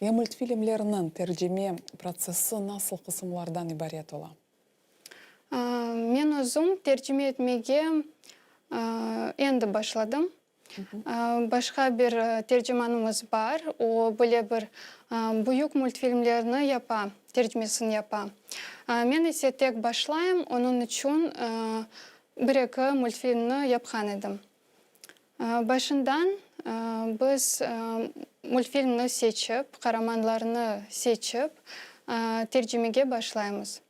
Ya multfilmlerniñ tercime protsessi nasıl qısımlardan ibaret ola? Men özüm tercime etmege endi başladım. Başqa bir tercimanımız bar, o böyle bir büyük multfilmlerni yapa, tercimesini yapa. Men ise tek başlayım, onıñ içün bir-eki multfilmni yapqan edim. Başından biz multfilmni seçip, qaramanlarnı seçip, tercimege başlaymız.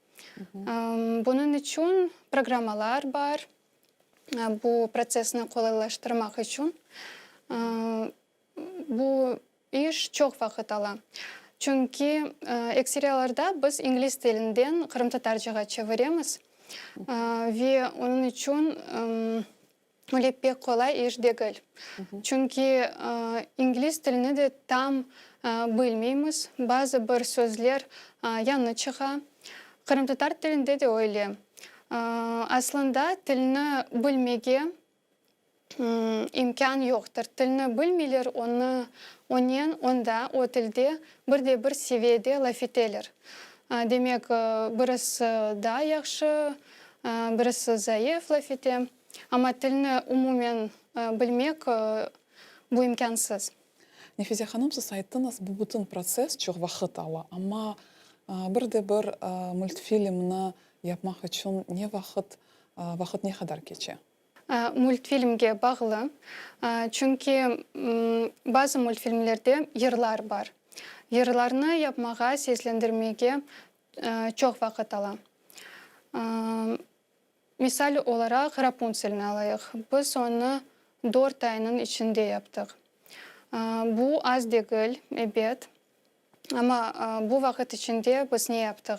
Bunıñ içün programmalar bar, bu protsessni qolaylaştırmaq içün. Bu iş çoq vaqıt ala. Çünki ekseriyalarda biz ingliz tilinden qırımtatarcağa çeviremiz ve onıñ içün öyle pek qolay iş degil. Çünki ingliz tilini de tam bilmeymiz, bazı bir sözler yañı çıqa. Qırımtatar tilinde de öyle. Aslında tilni bilmege imkân yoqtır. Tilni bilmeyler, onı, onen, onda, o tilde bir de bir seviyede laf eteler. Demek, birisi daa yahşı, birisi zayıf laf ete. Amma tilni umumen bilmek, bu imkânsız. Nefize hanım, siz ayttıñız, bu bütün protsess çoq vaqıt ala, amma bir de bir multfilmni yapmaq içün ne vaqıt, vaqıt ne qadar keçe? Multfilmge bağlı, çünki bazı multfilmlerde yırlar bar. Yırlarnı yapmağa, seslendirmege çoq vaqıt ala. Misal olaraq, Rapuntselni alayıq. Biz onı dört aynıñ içinde yaptıq. Bu az degil, ebet, amma bu vaqıt içinde biz ne yaptıq?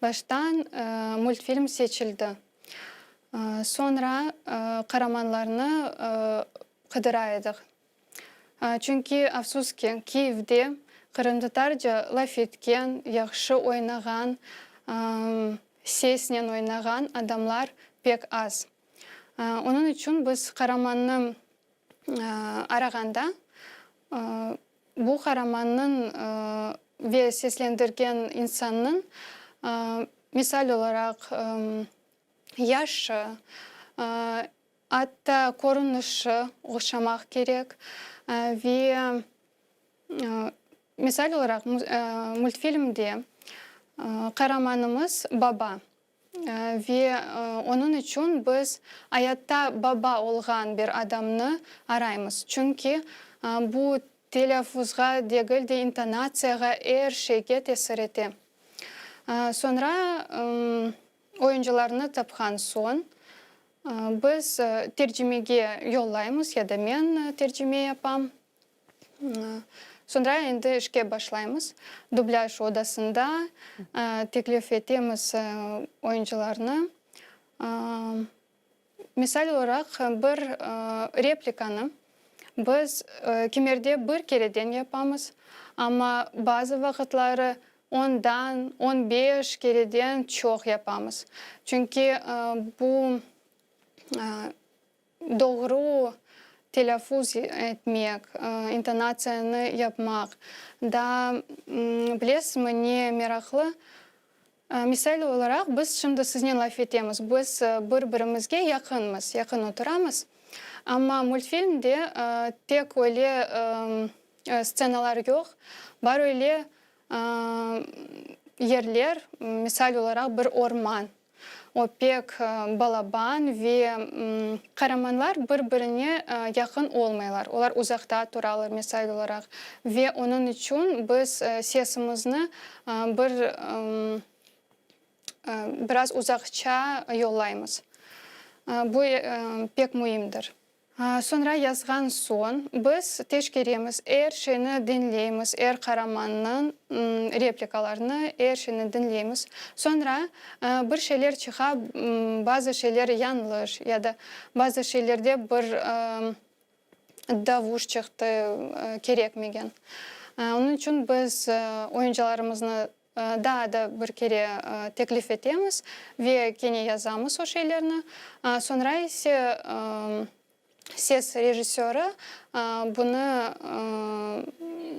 Baştan multfilm seçildi. Soñra qaramanlarnı qıdıra edik. Çünki, afsus ki, Kiyevde qırımtatarca laf etken, yahşı oynağan, sesnen oynağan adamlar pek az. Onıñ içün biz qaramannı arağanda, bu qaramannıñ ve seslendirgen insannıñ, misal olaraq, yaşı, Atta körünişi oşamaq kerek ve, misal olaraq, multfilmde qaramanımız baba. Ve onıñ içün biz ayatta baba olğan bir adamnı araymız. Çünki bu telâffuzğa degil de, intonatsiyağa, er şeyge tesir ete. Soñra oyuncılarnı tapqan soñ, biz tercimege yollaymız ya da men tercime yapam. Soñra endi işke başlaymız. Dublâj odasında teklif etemiz oyuncılarnı. Misal olaraq, bir replikanı biz kimerde bir kereden yapamız, amma bazı vaqıtları ondan, on beş kereden çoq yapamız. Çünki bu Doğru telâffuz etmek, intonatsiyanı yapmaq. Daa, bilesizmi, ne meraqlı? Misal olaraq, biz şimdi siznen laf etemiz, biz bir-birimizge yaqınmız, yaqın oturamız, amma multfilmde tek öyle stsenalar yoq, bar öyle yerler, misal olaraq, bir orman. O pek balaban ve qaramanlar bir-birine yaqın olmaylar, olar uzaqta turalar, misal olaraq. Ve onıñ içün biz sesimizni bir biraz uzaqça yollaymız. Bu pek müimdir. Soñra yazğan soñ, biz teşkeremiz, er şeyni diñleymiz, er qaramannıñ replikalarını, er şeyni diñleymiz. Soñra bir şeyler çıqa, bazı şeyler yañlış ya da bazı şeylerde bir davuş çıqtı kerekmegen. Onıñ içün biz oyuncılarımıznı Daa da bir kere teklif etemiz ve kene yazamız o şeylerni. Soñra ise ses rejissörı bunı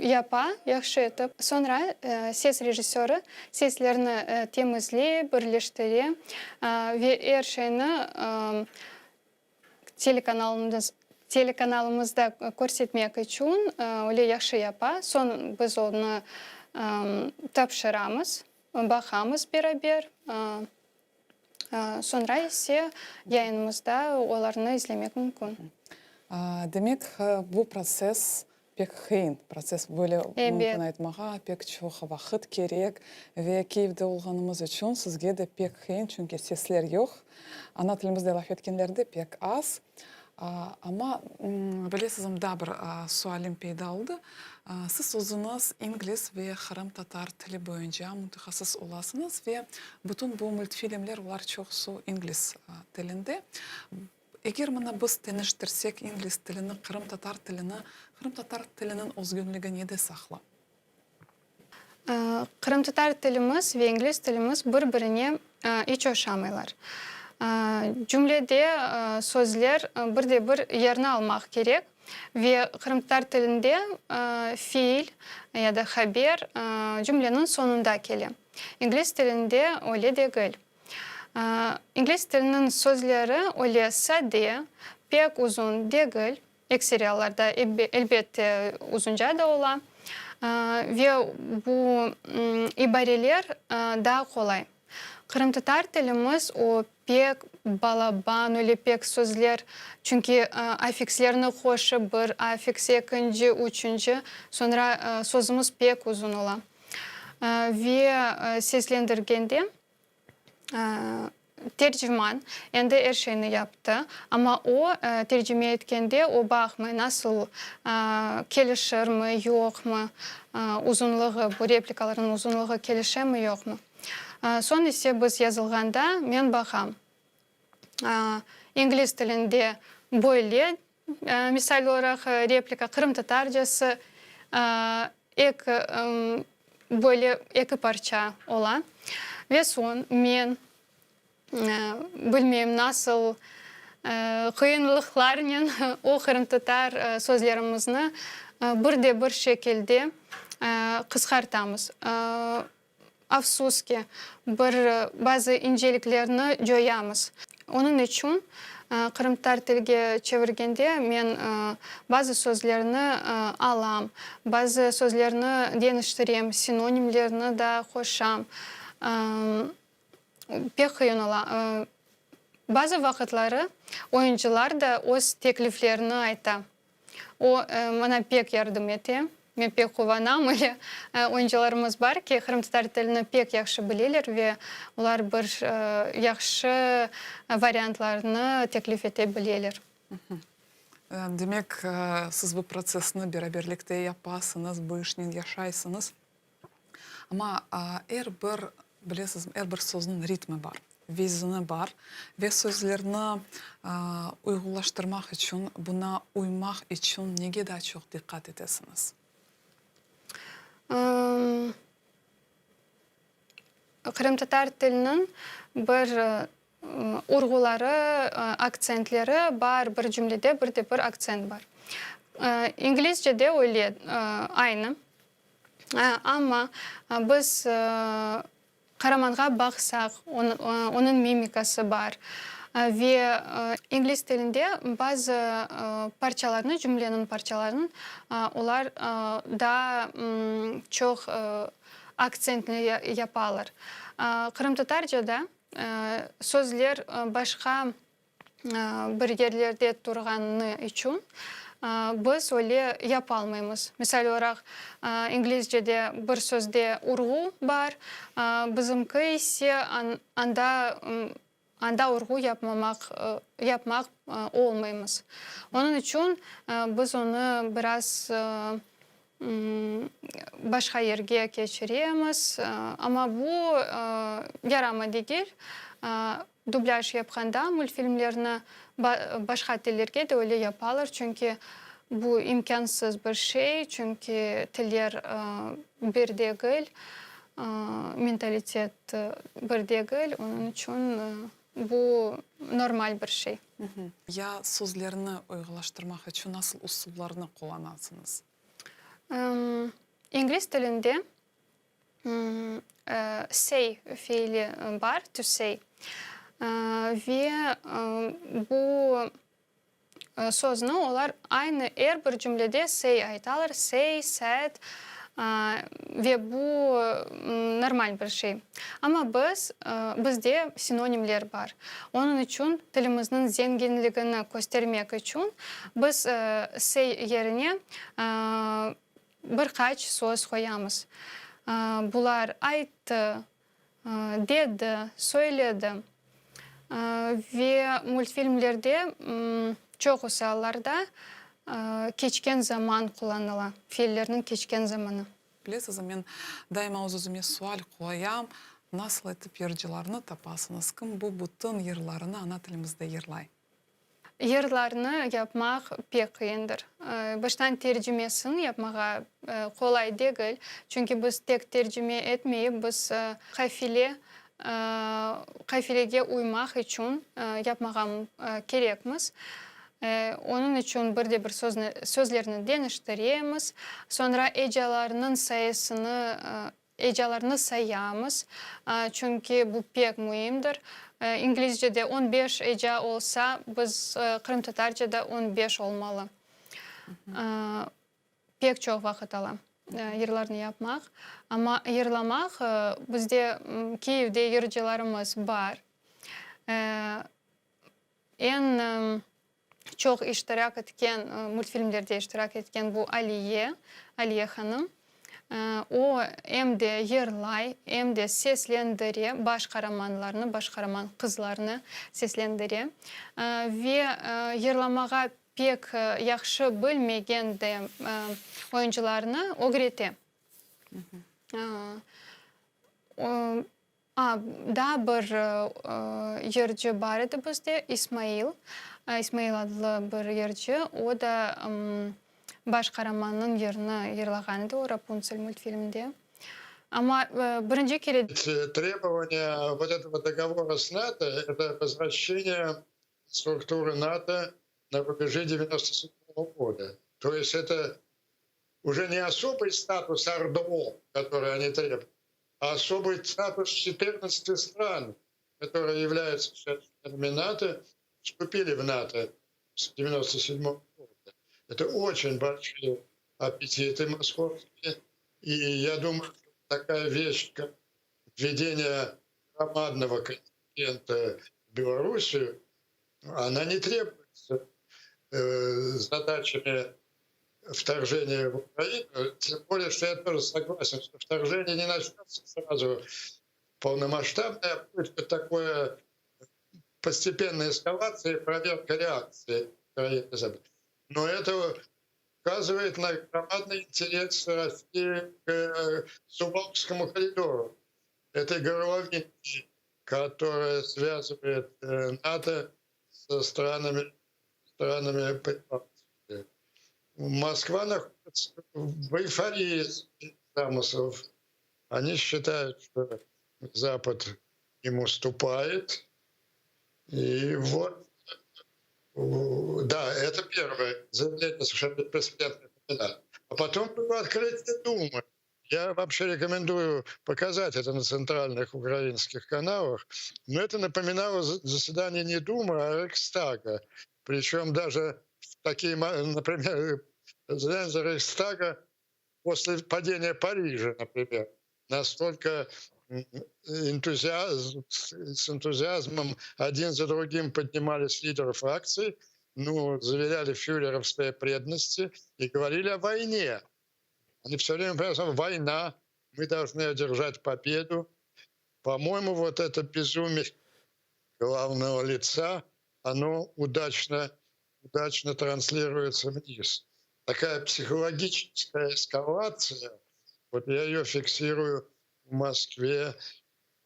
yapa yahşı etip. Soñra ses rejissörı seslerni temizley, birleştire ve er şeyni Telekanalımız, telekanalımızda körsetmek içün öyle yahşı yapa. Soñ biz onı tapşıramız, baqamız beraber. Soñra ise yayınımızda olarnı izlemek mümkün. Demek, bu protsess Pek qıyın protsess, böyle mümkün aytmağa, pek çoq vaqıt kerek ve Kiyevde olğanımız içün sizge de pek qıyın, çünki sesler yoq, ana tilimizde laf etkenler de pek az. Amma, bilesizmi, daa bir sualim peyda oldı. Siz özüñiz ingliz ve qırımtatar tili boyunca mütehassıs olasıñız ve bütün bu multfilmler, olar çoqusı ingliz tilinde. Eger mına biz teñiştirsek ingliz tilini, qırımtatar tilini, qırımtatar tiliniñ özgünligi nede saqlı? Qırımtatar tilimiz ve ingliz tilimiz bir-birine iç oşamaylar. Cümlede sözler bir de bir yerni almaq kerek ve qırımtatar tilinde fiil ya da haber cümleniñ soñunda kele. İngliz tilinde öyle degil. İngliz tiliniñ sözleri öyle sade, pek uzun degil, ekseri allarda elbette uzunca da ola, ve bu ibareler daa qolay. Qırımtatar tilimiz o pek balaban, öyle pek sözler, çünki affikslerni qoşıp bir affiks, ekinci, üçünci, soñra sözümiz pek uzun ola. Ve seslendirgende Terciman endi er şeyni yaptı, amma o, tercime etkende, o baqmay, nasıl kelişirmi, yoqmı, uzunlığı, bu replikalarnıñ uzunlığı kelişemi, yoqmı. Soñ ise biz yazılğanda men baqam, ingliz tilinde böyle Misal olaraq, replika qırımtatarcası eki, böyle eki parça ola. Ve soñ men, bilmeyim nasıl qıyınlıqlarnen o qırımtatar sözlerimizni bir de bir şekilde qısqartamız. Afsus ki, bir bazı inceliklerni coyamız. Onıñ içün qırımtatar tilge çevirgende men bazı sözlerni alam, bazı sözlerni deñiştirem, sinonimlerni da qoşam. Pek qıyın ola. Bazı vaqıtları oyuncılar da öz tekliflerini ayta. O, maña pek yardım ete. Men pek quvanam, öyle oyuncılarımız bar ki, qırımtatar tilini pek yahşı bileler ve olar bir yahşı variantlarnı teklif ete bileler. Demek, siz bu protsessni beraberlikte yapasıñız, bu işnen yaşaysıñız. Amma er bir, bilesizmi, er bir sözniñ ritmi bar, vezini bar ve sözlerni uyğunlaştırmaq içün, buna uymaq içün nege daa çoq diqqat etesiñiz? Qırımtatar tiliniñ bir urğuları, aktsentleri bar, bir cümlede bir de bir aktsent bar. İnglizcede öyle, aynı. Amma biz qaramanğa baqsaq, onıñ mimikası bar ve ingliz tilinde bazı parçalarnı, cümleniñ parçalarını olar daa çoq aktsentli yapalar. Qırımtatarcada sözler başqa bir yerlerde turğanı içün biz öyle yapalmaymız. Misal olaraq, inglizcede bir sözde urğu bar, bizimki ise anda anda urğu yapmamaq yapmaq olmaymız. Onıñ içün biz onı biraz başqa yerge keçiremiz, amma bu yaramay degil. Dublâj yapqanda multfilmlerni başqa tillerge de öyle yapalar, çünki bu imkânsız bir şey, çünki tiller bir degil, mentalitet bir degil, onıñ içün bu normal bir şey. Ya sözlerni uyğulaştırmaq içün nasıl usullarnı qullanasıñız? İngliz tilinde Say fiili bar, to say. Ve bu sözni olar aynı er bir cümlede say aytalar, say, said, ve bu normal bir şey. Amma biz, bizde sinonimler bar. Onıñ içün tilimizniñ zenginligini köstermek içün biz say yerine Bir qaç söz qoyamız. Bular ayttı, dedi, söyledi. Ve multfilmlerde çoqusı allarda keçken zaman qullanıla, fiillerniñ keçken zamanı. Bilesiz, men daima öz-özüme sual qoyam, nasıl etip yırcılarnı tapasıñız, kim bu bütün yırlarını ana tilimizde yırlay? Yırlarnı yapmaq pek qıyındır. Baştan tercimesini yapmağa qolay degil, çünki biz tek tercime etmeyip, biz qafile, qafilege uymaq içün yapmağa kerekmiz. Onıñ içün bir de bir sözni, sözlerni deñiştiremiz, soñra ecalarnıñ sayısını Ecalarnı sayamız, çünki bu pek müimdir. İnglizcede on beş eca olsa, biz qırımtatarcada on beş olmalı. Pek çoq vaqıt ala yırlarnı yapmaq. Amma yırlamaq, bizde Kiyevde yırcılarımız bar. Eñ çoq iştirak etken, multfilmlerde iştirak etken bu Aliye, Aliye hanım. O, em de yırlay, em de seslendire baş qaramanlarnı, baş qaraman qızlarnı seslendire. Ve yırlamağa pek yahşı bilmegen de oyuncılarnı ögrete. A, daa bir yırcı bar edi bizde, İsmail, İsmail adlı bir yırcı, o da baş qaramannıñ yırını yırlağan edi o Rapuntsel multfilminde. Amma birinci kere. Требование вот этого договора с НАТО – это возвращение структуры НАТО на рубеже 97 года. То есть это уже не особый статус ОРДЛО, который они требуют, а особый статус 14 стран, которые являются членами НАТО, вступили в НАТО с 97 года. Это очень большие аппетиты московские. И я думаю, что такая вещь, как введение громадного контингента в Белоруссию, она не требуется задачами вторжения в Украину. Тем более, что я тоже согласен, что вторжение не начнется сразу полномасштабное, а будет такое постепенная эскалация и проверка реакции Украины. Но это указывает на громадный интерес России к Сувалкскому коридору, этой горловине, которая связывает НАТО со странами, странами Прибалтики. Москва находится в эйфории замыслов. Они считают, что Запад им уступает. И вот, да, это первое заявление совершенно беспрецедентное. А потом было открытие Думы. Я вообще рекомендую показать это на центральных украинских каналах. Но это напоминало заседание не Думы, а Рейхстага. Причем даже такие, например, заседание Рейхстага после падения Парижа, например, настолько с энтузиазмом один за другим поднимались лидеры фракций, ну, заверяли фюрера в своей преданности и говорили о войне. Они все время говорили, война, мы должны одержать победу. По-моему, вот это безумие главного лица, оно удачно, удачно транслируется вниз. Такая психологическая эскалация, вот я ее фиксирую в Москве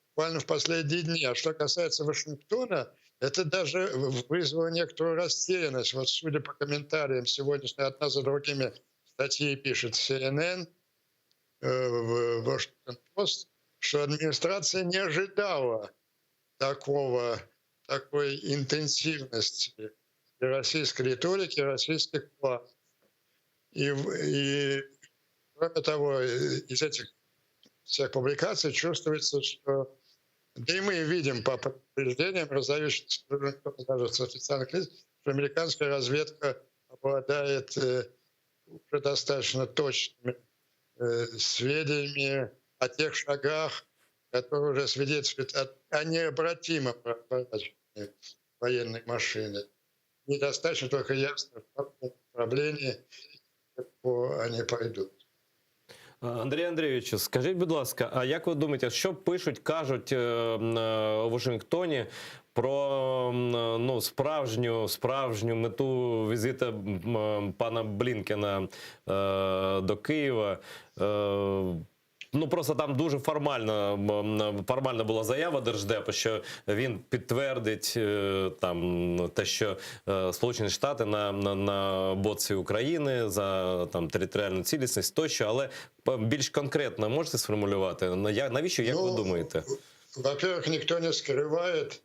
буквально в последние дни. А что касается Вашингтона, это даже вызвало некоторую растерянность. Вот судя по комментариям сегодняшней, одна за другими статьи пишет CNN, в Washington Post, что администрация не ожидала такой интенсивности российской риторики, российских планов. И кроме того, из этих всех публикаций чувствуется, что да и мы видим по предупреждениям, раздающимся даже с официальных лиц, что американская разведка обладает уже достаточно точными сведениями о тех шагах, которые уже свидетельствуют о необратимом разворачивании военной машины. Недостаточно только ясно, в каком направлении они пойдут. Андрій Андрійович, скажіть, будь ласка, а як ви думаєте, що пишуть, кажуть у Вашингтоні про ну, справжню мету візита пана Блінкена до Києва? Ну просто там дуже формальна була заява Держдепу, що він підтвердить там те, що Сполучені Штати на боці України за там територіальну цілісність тощо, але більш конкретно можете сформулювати? Навіщо, як ви Ну, думаєте? Во-первых, никто не скрывает,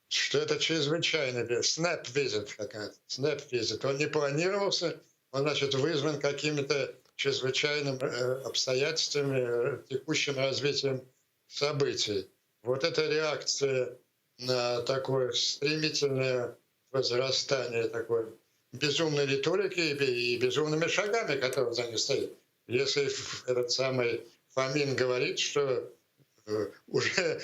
что это чрезвычайный snap-визит, какая-то, snap-визит. Он не планировался, он, значит, вызван какими-то чрезвычайными обстоятельствами, текущим развитием событий. Вот эта реакция на такое стремительное возрастание такой безумной риторики и безумными шагами, которые за ней стоят. Если этот самый Фомин говорит, что уже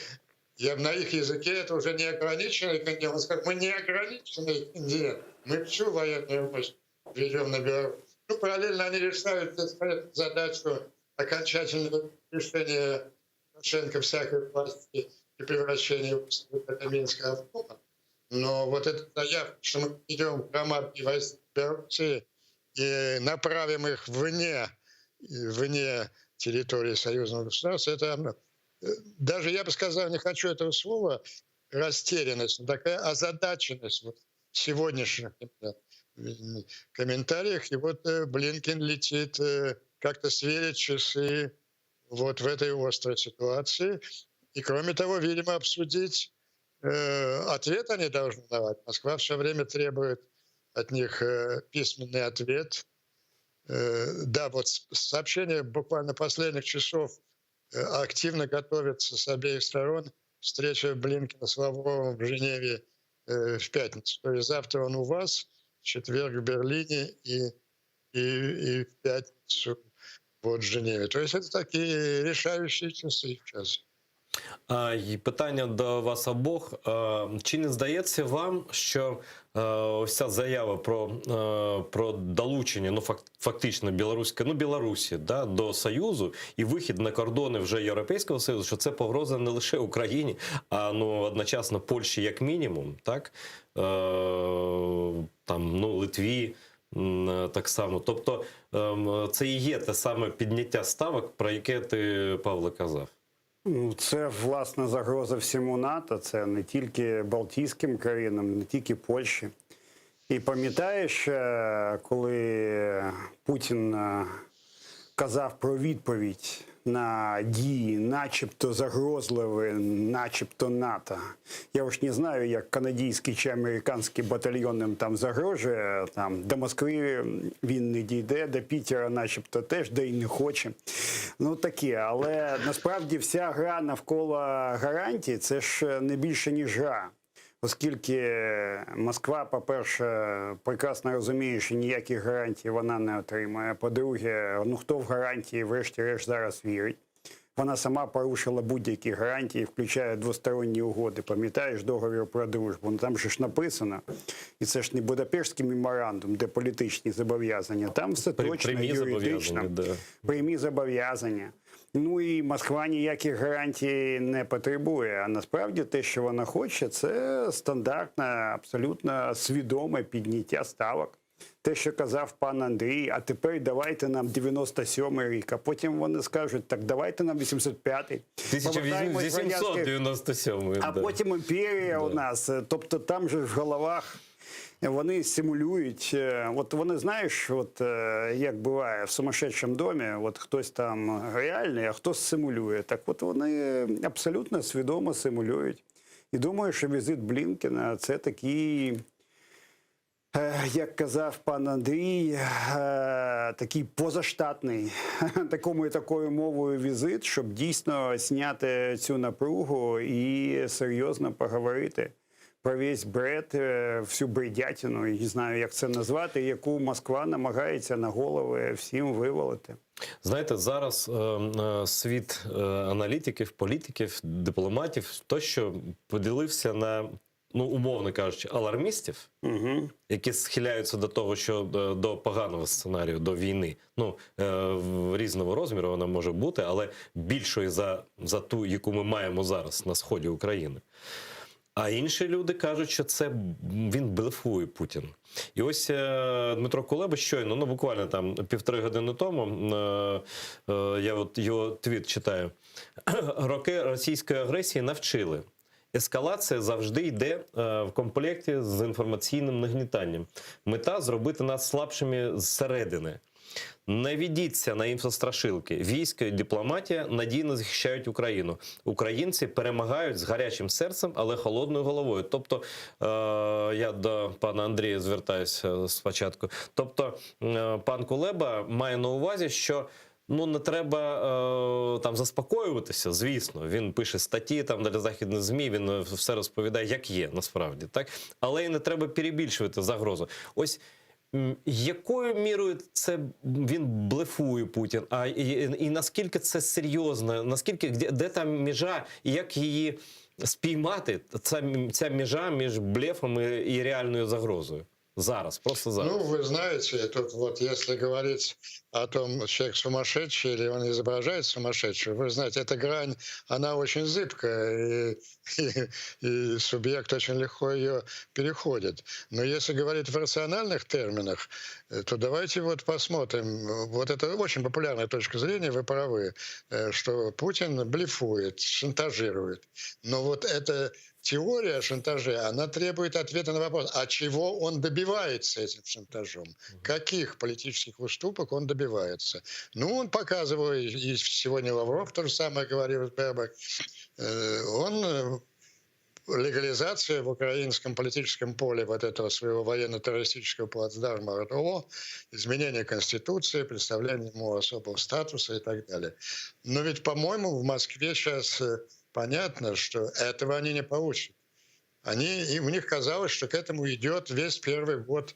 я на их языке это уже не ограниченный контингент, он скажет, мы не ограниченный контингент, мы всю военную мощь ведем на Беларусь. Ну, параллельно они решают, так сказать, задачу окончательного решения Лукашенко всякой власти и превращения в Минского обкома. Но вот эта заявка, что мы идем в громадные войска Белоруссии и направим их вне территории союзного государства, это, даже, я бы сказал, не хочу этого слова, растерянность, но такая озадаченность вот в сегодняшних именно комментариях. И вот Блинкен летит как-то сверить часы вот в этой острой ситуации. И кроме того, видимо, обсудить ответ они должны давать. Москва все время требует от них письменный ответ. Да, вот сообщение буквально последних часов активно готовится с обеих сторон встреча Блинкена с Лавровым в Женеве в пятницу. То есть завтра он у вас, в четверг в Берлине и в пятницу вот в Женеве. То есть это такие решающие часы сейчас. І питання до вас обох. Чи не здається вам, що ось ця заява про, про долучення, ну фактично білоруської, ну Білорусі, да, до Союзу і вихід на кордони вже Європейського Союзу, що це погроза не лише Україні, а ну одночасно Польщі як мінімум, так? Е, там, ну, Литві так само. Тобто ем, це і є те саме підняття ставок, про яке ти, Павло, казав. Ну, це власне загроза всьому НАТО. Це не тільки Балтійським країнам, не тільки Польщі. І пам'ятаєш, е, коли Путін е, казав про відповідь на дії, начебто загрозливі, начебто НАТО. Я уж не знаю, як канадійський чи американський батальйон їм там загрожує. Там до Москви він не дійде, до Пітера, начебто, теж, де й не хоче. Ну таке, але насправді вся гра навколо гарантій це ж не більше ніж гра. Оскільки Москва, по-перше, прекрасно розуміє, що ніяких гарантій вона не отримає. По-друге, ну хто в гарантії, врешті-решт, зараз вірить. Вона сама порушила будь-які гарантії, включає двосторонні угоди. Пам'ятаєш договір про дружбу? Ну там же ж написано, і це ж не Будапештський меморандум, де політичні зобов'язання. Там все точно прямі юридично. зобов'язання, да. Прямі зобов'язання. Ну і Москва ніяких гарантій не потребує. А насправді те, що вона хоче, це стандартне, абсолютно свідоме підняття ставок. Те, що казав пан Андрій, а тепер давайте нам 97-й рік, а потім вони скажуть, так давайте нам 85-й. Повертаємось в радянський 1897 а да. потім імперія у нас. Тобто там же в головах вони симулюють. е, От вони, знаєш, от е, як буває в сумасшедшому домі, от хтось там реальний, а хтось симулює. Так от вони абсолютно свідомо симулюють. І думаю, що візит Блінкена це такий. Е, Як казав пан Андрій, е, такий позаштатний такому і такою мовою візит, щоб дійсно зняти цю напругу і серйозно поговорити про весь бред, е, всю бредятину, я не знаю, як це назвати, яку Москва намагається на голови всім вивалити. Знаєте, зараз е, е, світ е, аналітиків, політиків, дипломатів тощо поділився на, ну, умовно кажучи, алармістів, Угу. які схиляються до того, що е, до поганого сценарію, до війни. Ну, е, в різного розміру вона може бути, але більшої за, за ту, яку ми маємо зараз на сході України. А інші люди кажуть, що це він блефує Путін. І ось е, Дмитро Кулеба щойно, ну буквально там півтори години тому, е, е, я от його твіт читаю. Роки російської агресії навчили. Ескалація завжди йде е, в комплекті з інформаційним нагнітанням. Мета зробити нас слабшими зсередини. Не ведіться на інфострашилки. Військо і дипломатія надійно захищають Україну. Українці перемагають з гарячим серцем, але холодною головою. Тобто, е, я до пана Андрія звертаюся спочатку. Тобто, е, пан Кулеба має на увазі, що ну не треба е, там заспокоюватися. Звісно, він пише статті там для західних змі. Він е, все розповідає, як є насправді, так але і не треба перебільшувати загрозу. Ось. Якою мірою це він блефує Путін? А і, і наскільки це серйозно? Наскільки де, де там межа, і як її спіймати? Ця, ця межа між блефом і, і реальною загрозою? Зараз, просто зараз. Ну, вы знаете, тут вот если говорить о том, человек сумасшедший или он изображает сумасшедшего, вы знаете, эта грань, она очень зыбкая, и, и, и субъект очень легко ее переходит. Но если говорить в рациональных терминах, э, то давайте вот посмотрим. Вот это очень популярная точка зрения, вы правы, э, что Путин блефует, шантажирует. Но вот эта теория о шантаже, она требует ответа на вопрос, а чего он добивается этим шантажом? Каких политических уступок он добивается? Ну, он показывает, и сегодня Лавров то же самое говорил с Бербак, э, он э, легализация в украинском политическом поле вот этого своего военно-террористического плацдарма РДО, изменение Конституции, представление ему особого статуса и так далее. Но ведь, по-моему, в Москве сейчас э, понятно, что этого они не получат. Они, и у них казалось, что к этому идет весь первый год.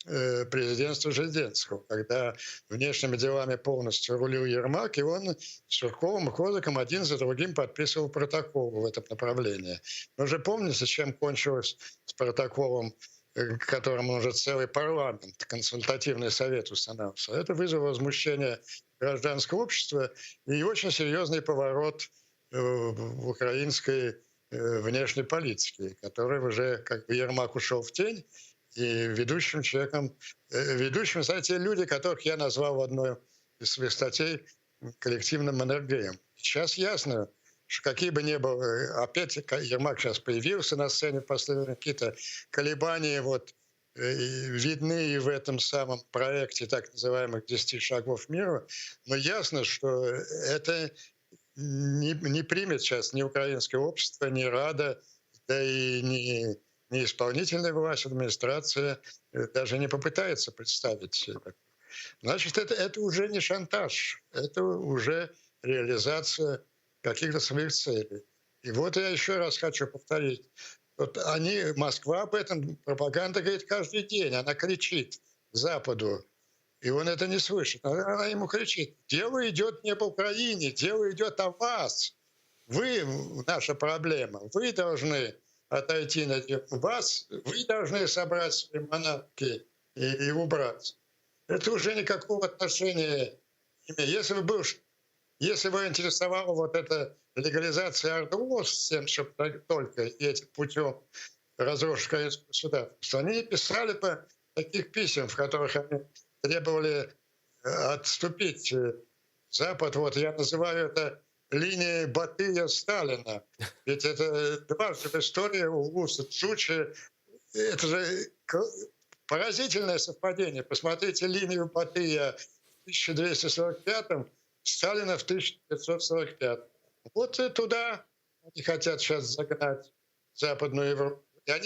э, президентства Зеленского, когда внешними делами полностью рулил Ермак, и он с Сурковым и Козаком один за другим подписывал протокол в этом направлении. Вы же помните, чем кончилось с протоколом, э, к которому уже целый парламент, консультативный совет устанавливался. Это вызвало возмущение гражданского общества и очень серьезный поворот э, в украинской э, внешней политике, который уже, как бы Ермак ушел в тень, и ведущим человеком, э, ведущим, стали те люди, которых я назвал в одной из своих статей коллективным Маннергеймом. Сейчас ясно, что какие бы ни было, опять Ермак сейчас появился на сцене в последнее время, какие-то колебания вот видны и в этом самом проекте так называемых «10 шагов мира», но ясно, что это не, не примет сейчас ни украинское общество, ни Рада, да и ни, ни исполнительная власть, администрация э, даже не попытается представить. это. Значит, это, это уже не шантаж, это уже реализация каких-то своих целей. И вот я еще раз хочу повторить. Вот они, Москва об этом, пропаганда говорит каждый день, она кричит Западу, и он это не слышит. Она, она ему кричит, дело идет не по Украине, дело идет о вас. Вы наша проблема, вы должны отойти на вас, вы должны собрать свои манатки и, и убраться. Это уже никакого отношения не имеет. Если бы был, если бы интересовала вот эта легализация ОРДЛО с тем, чтобы только этим путем разрушить украинское государство, они не писали бы таких писем, в которых они требовали э, отступить э, Запад. Вот я называю это линией Батыя Сталина. Ведь это дважды в истории Улуса Джучи. Это же поразительное совпадение. Посмотрите линию Батыя в 1245-м, Сталина в 1545. Вот и туда они хотят сейчас загнать Западную Европу.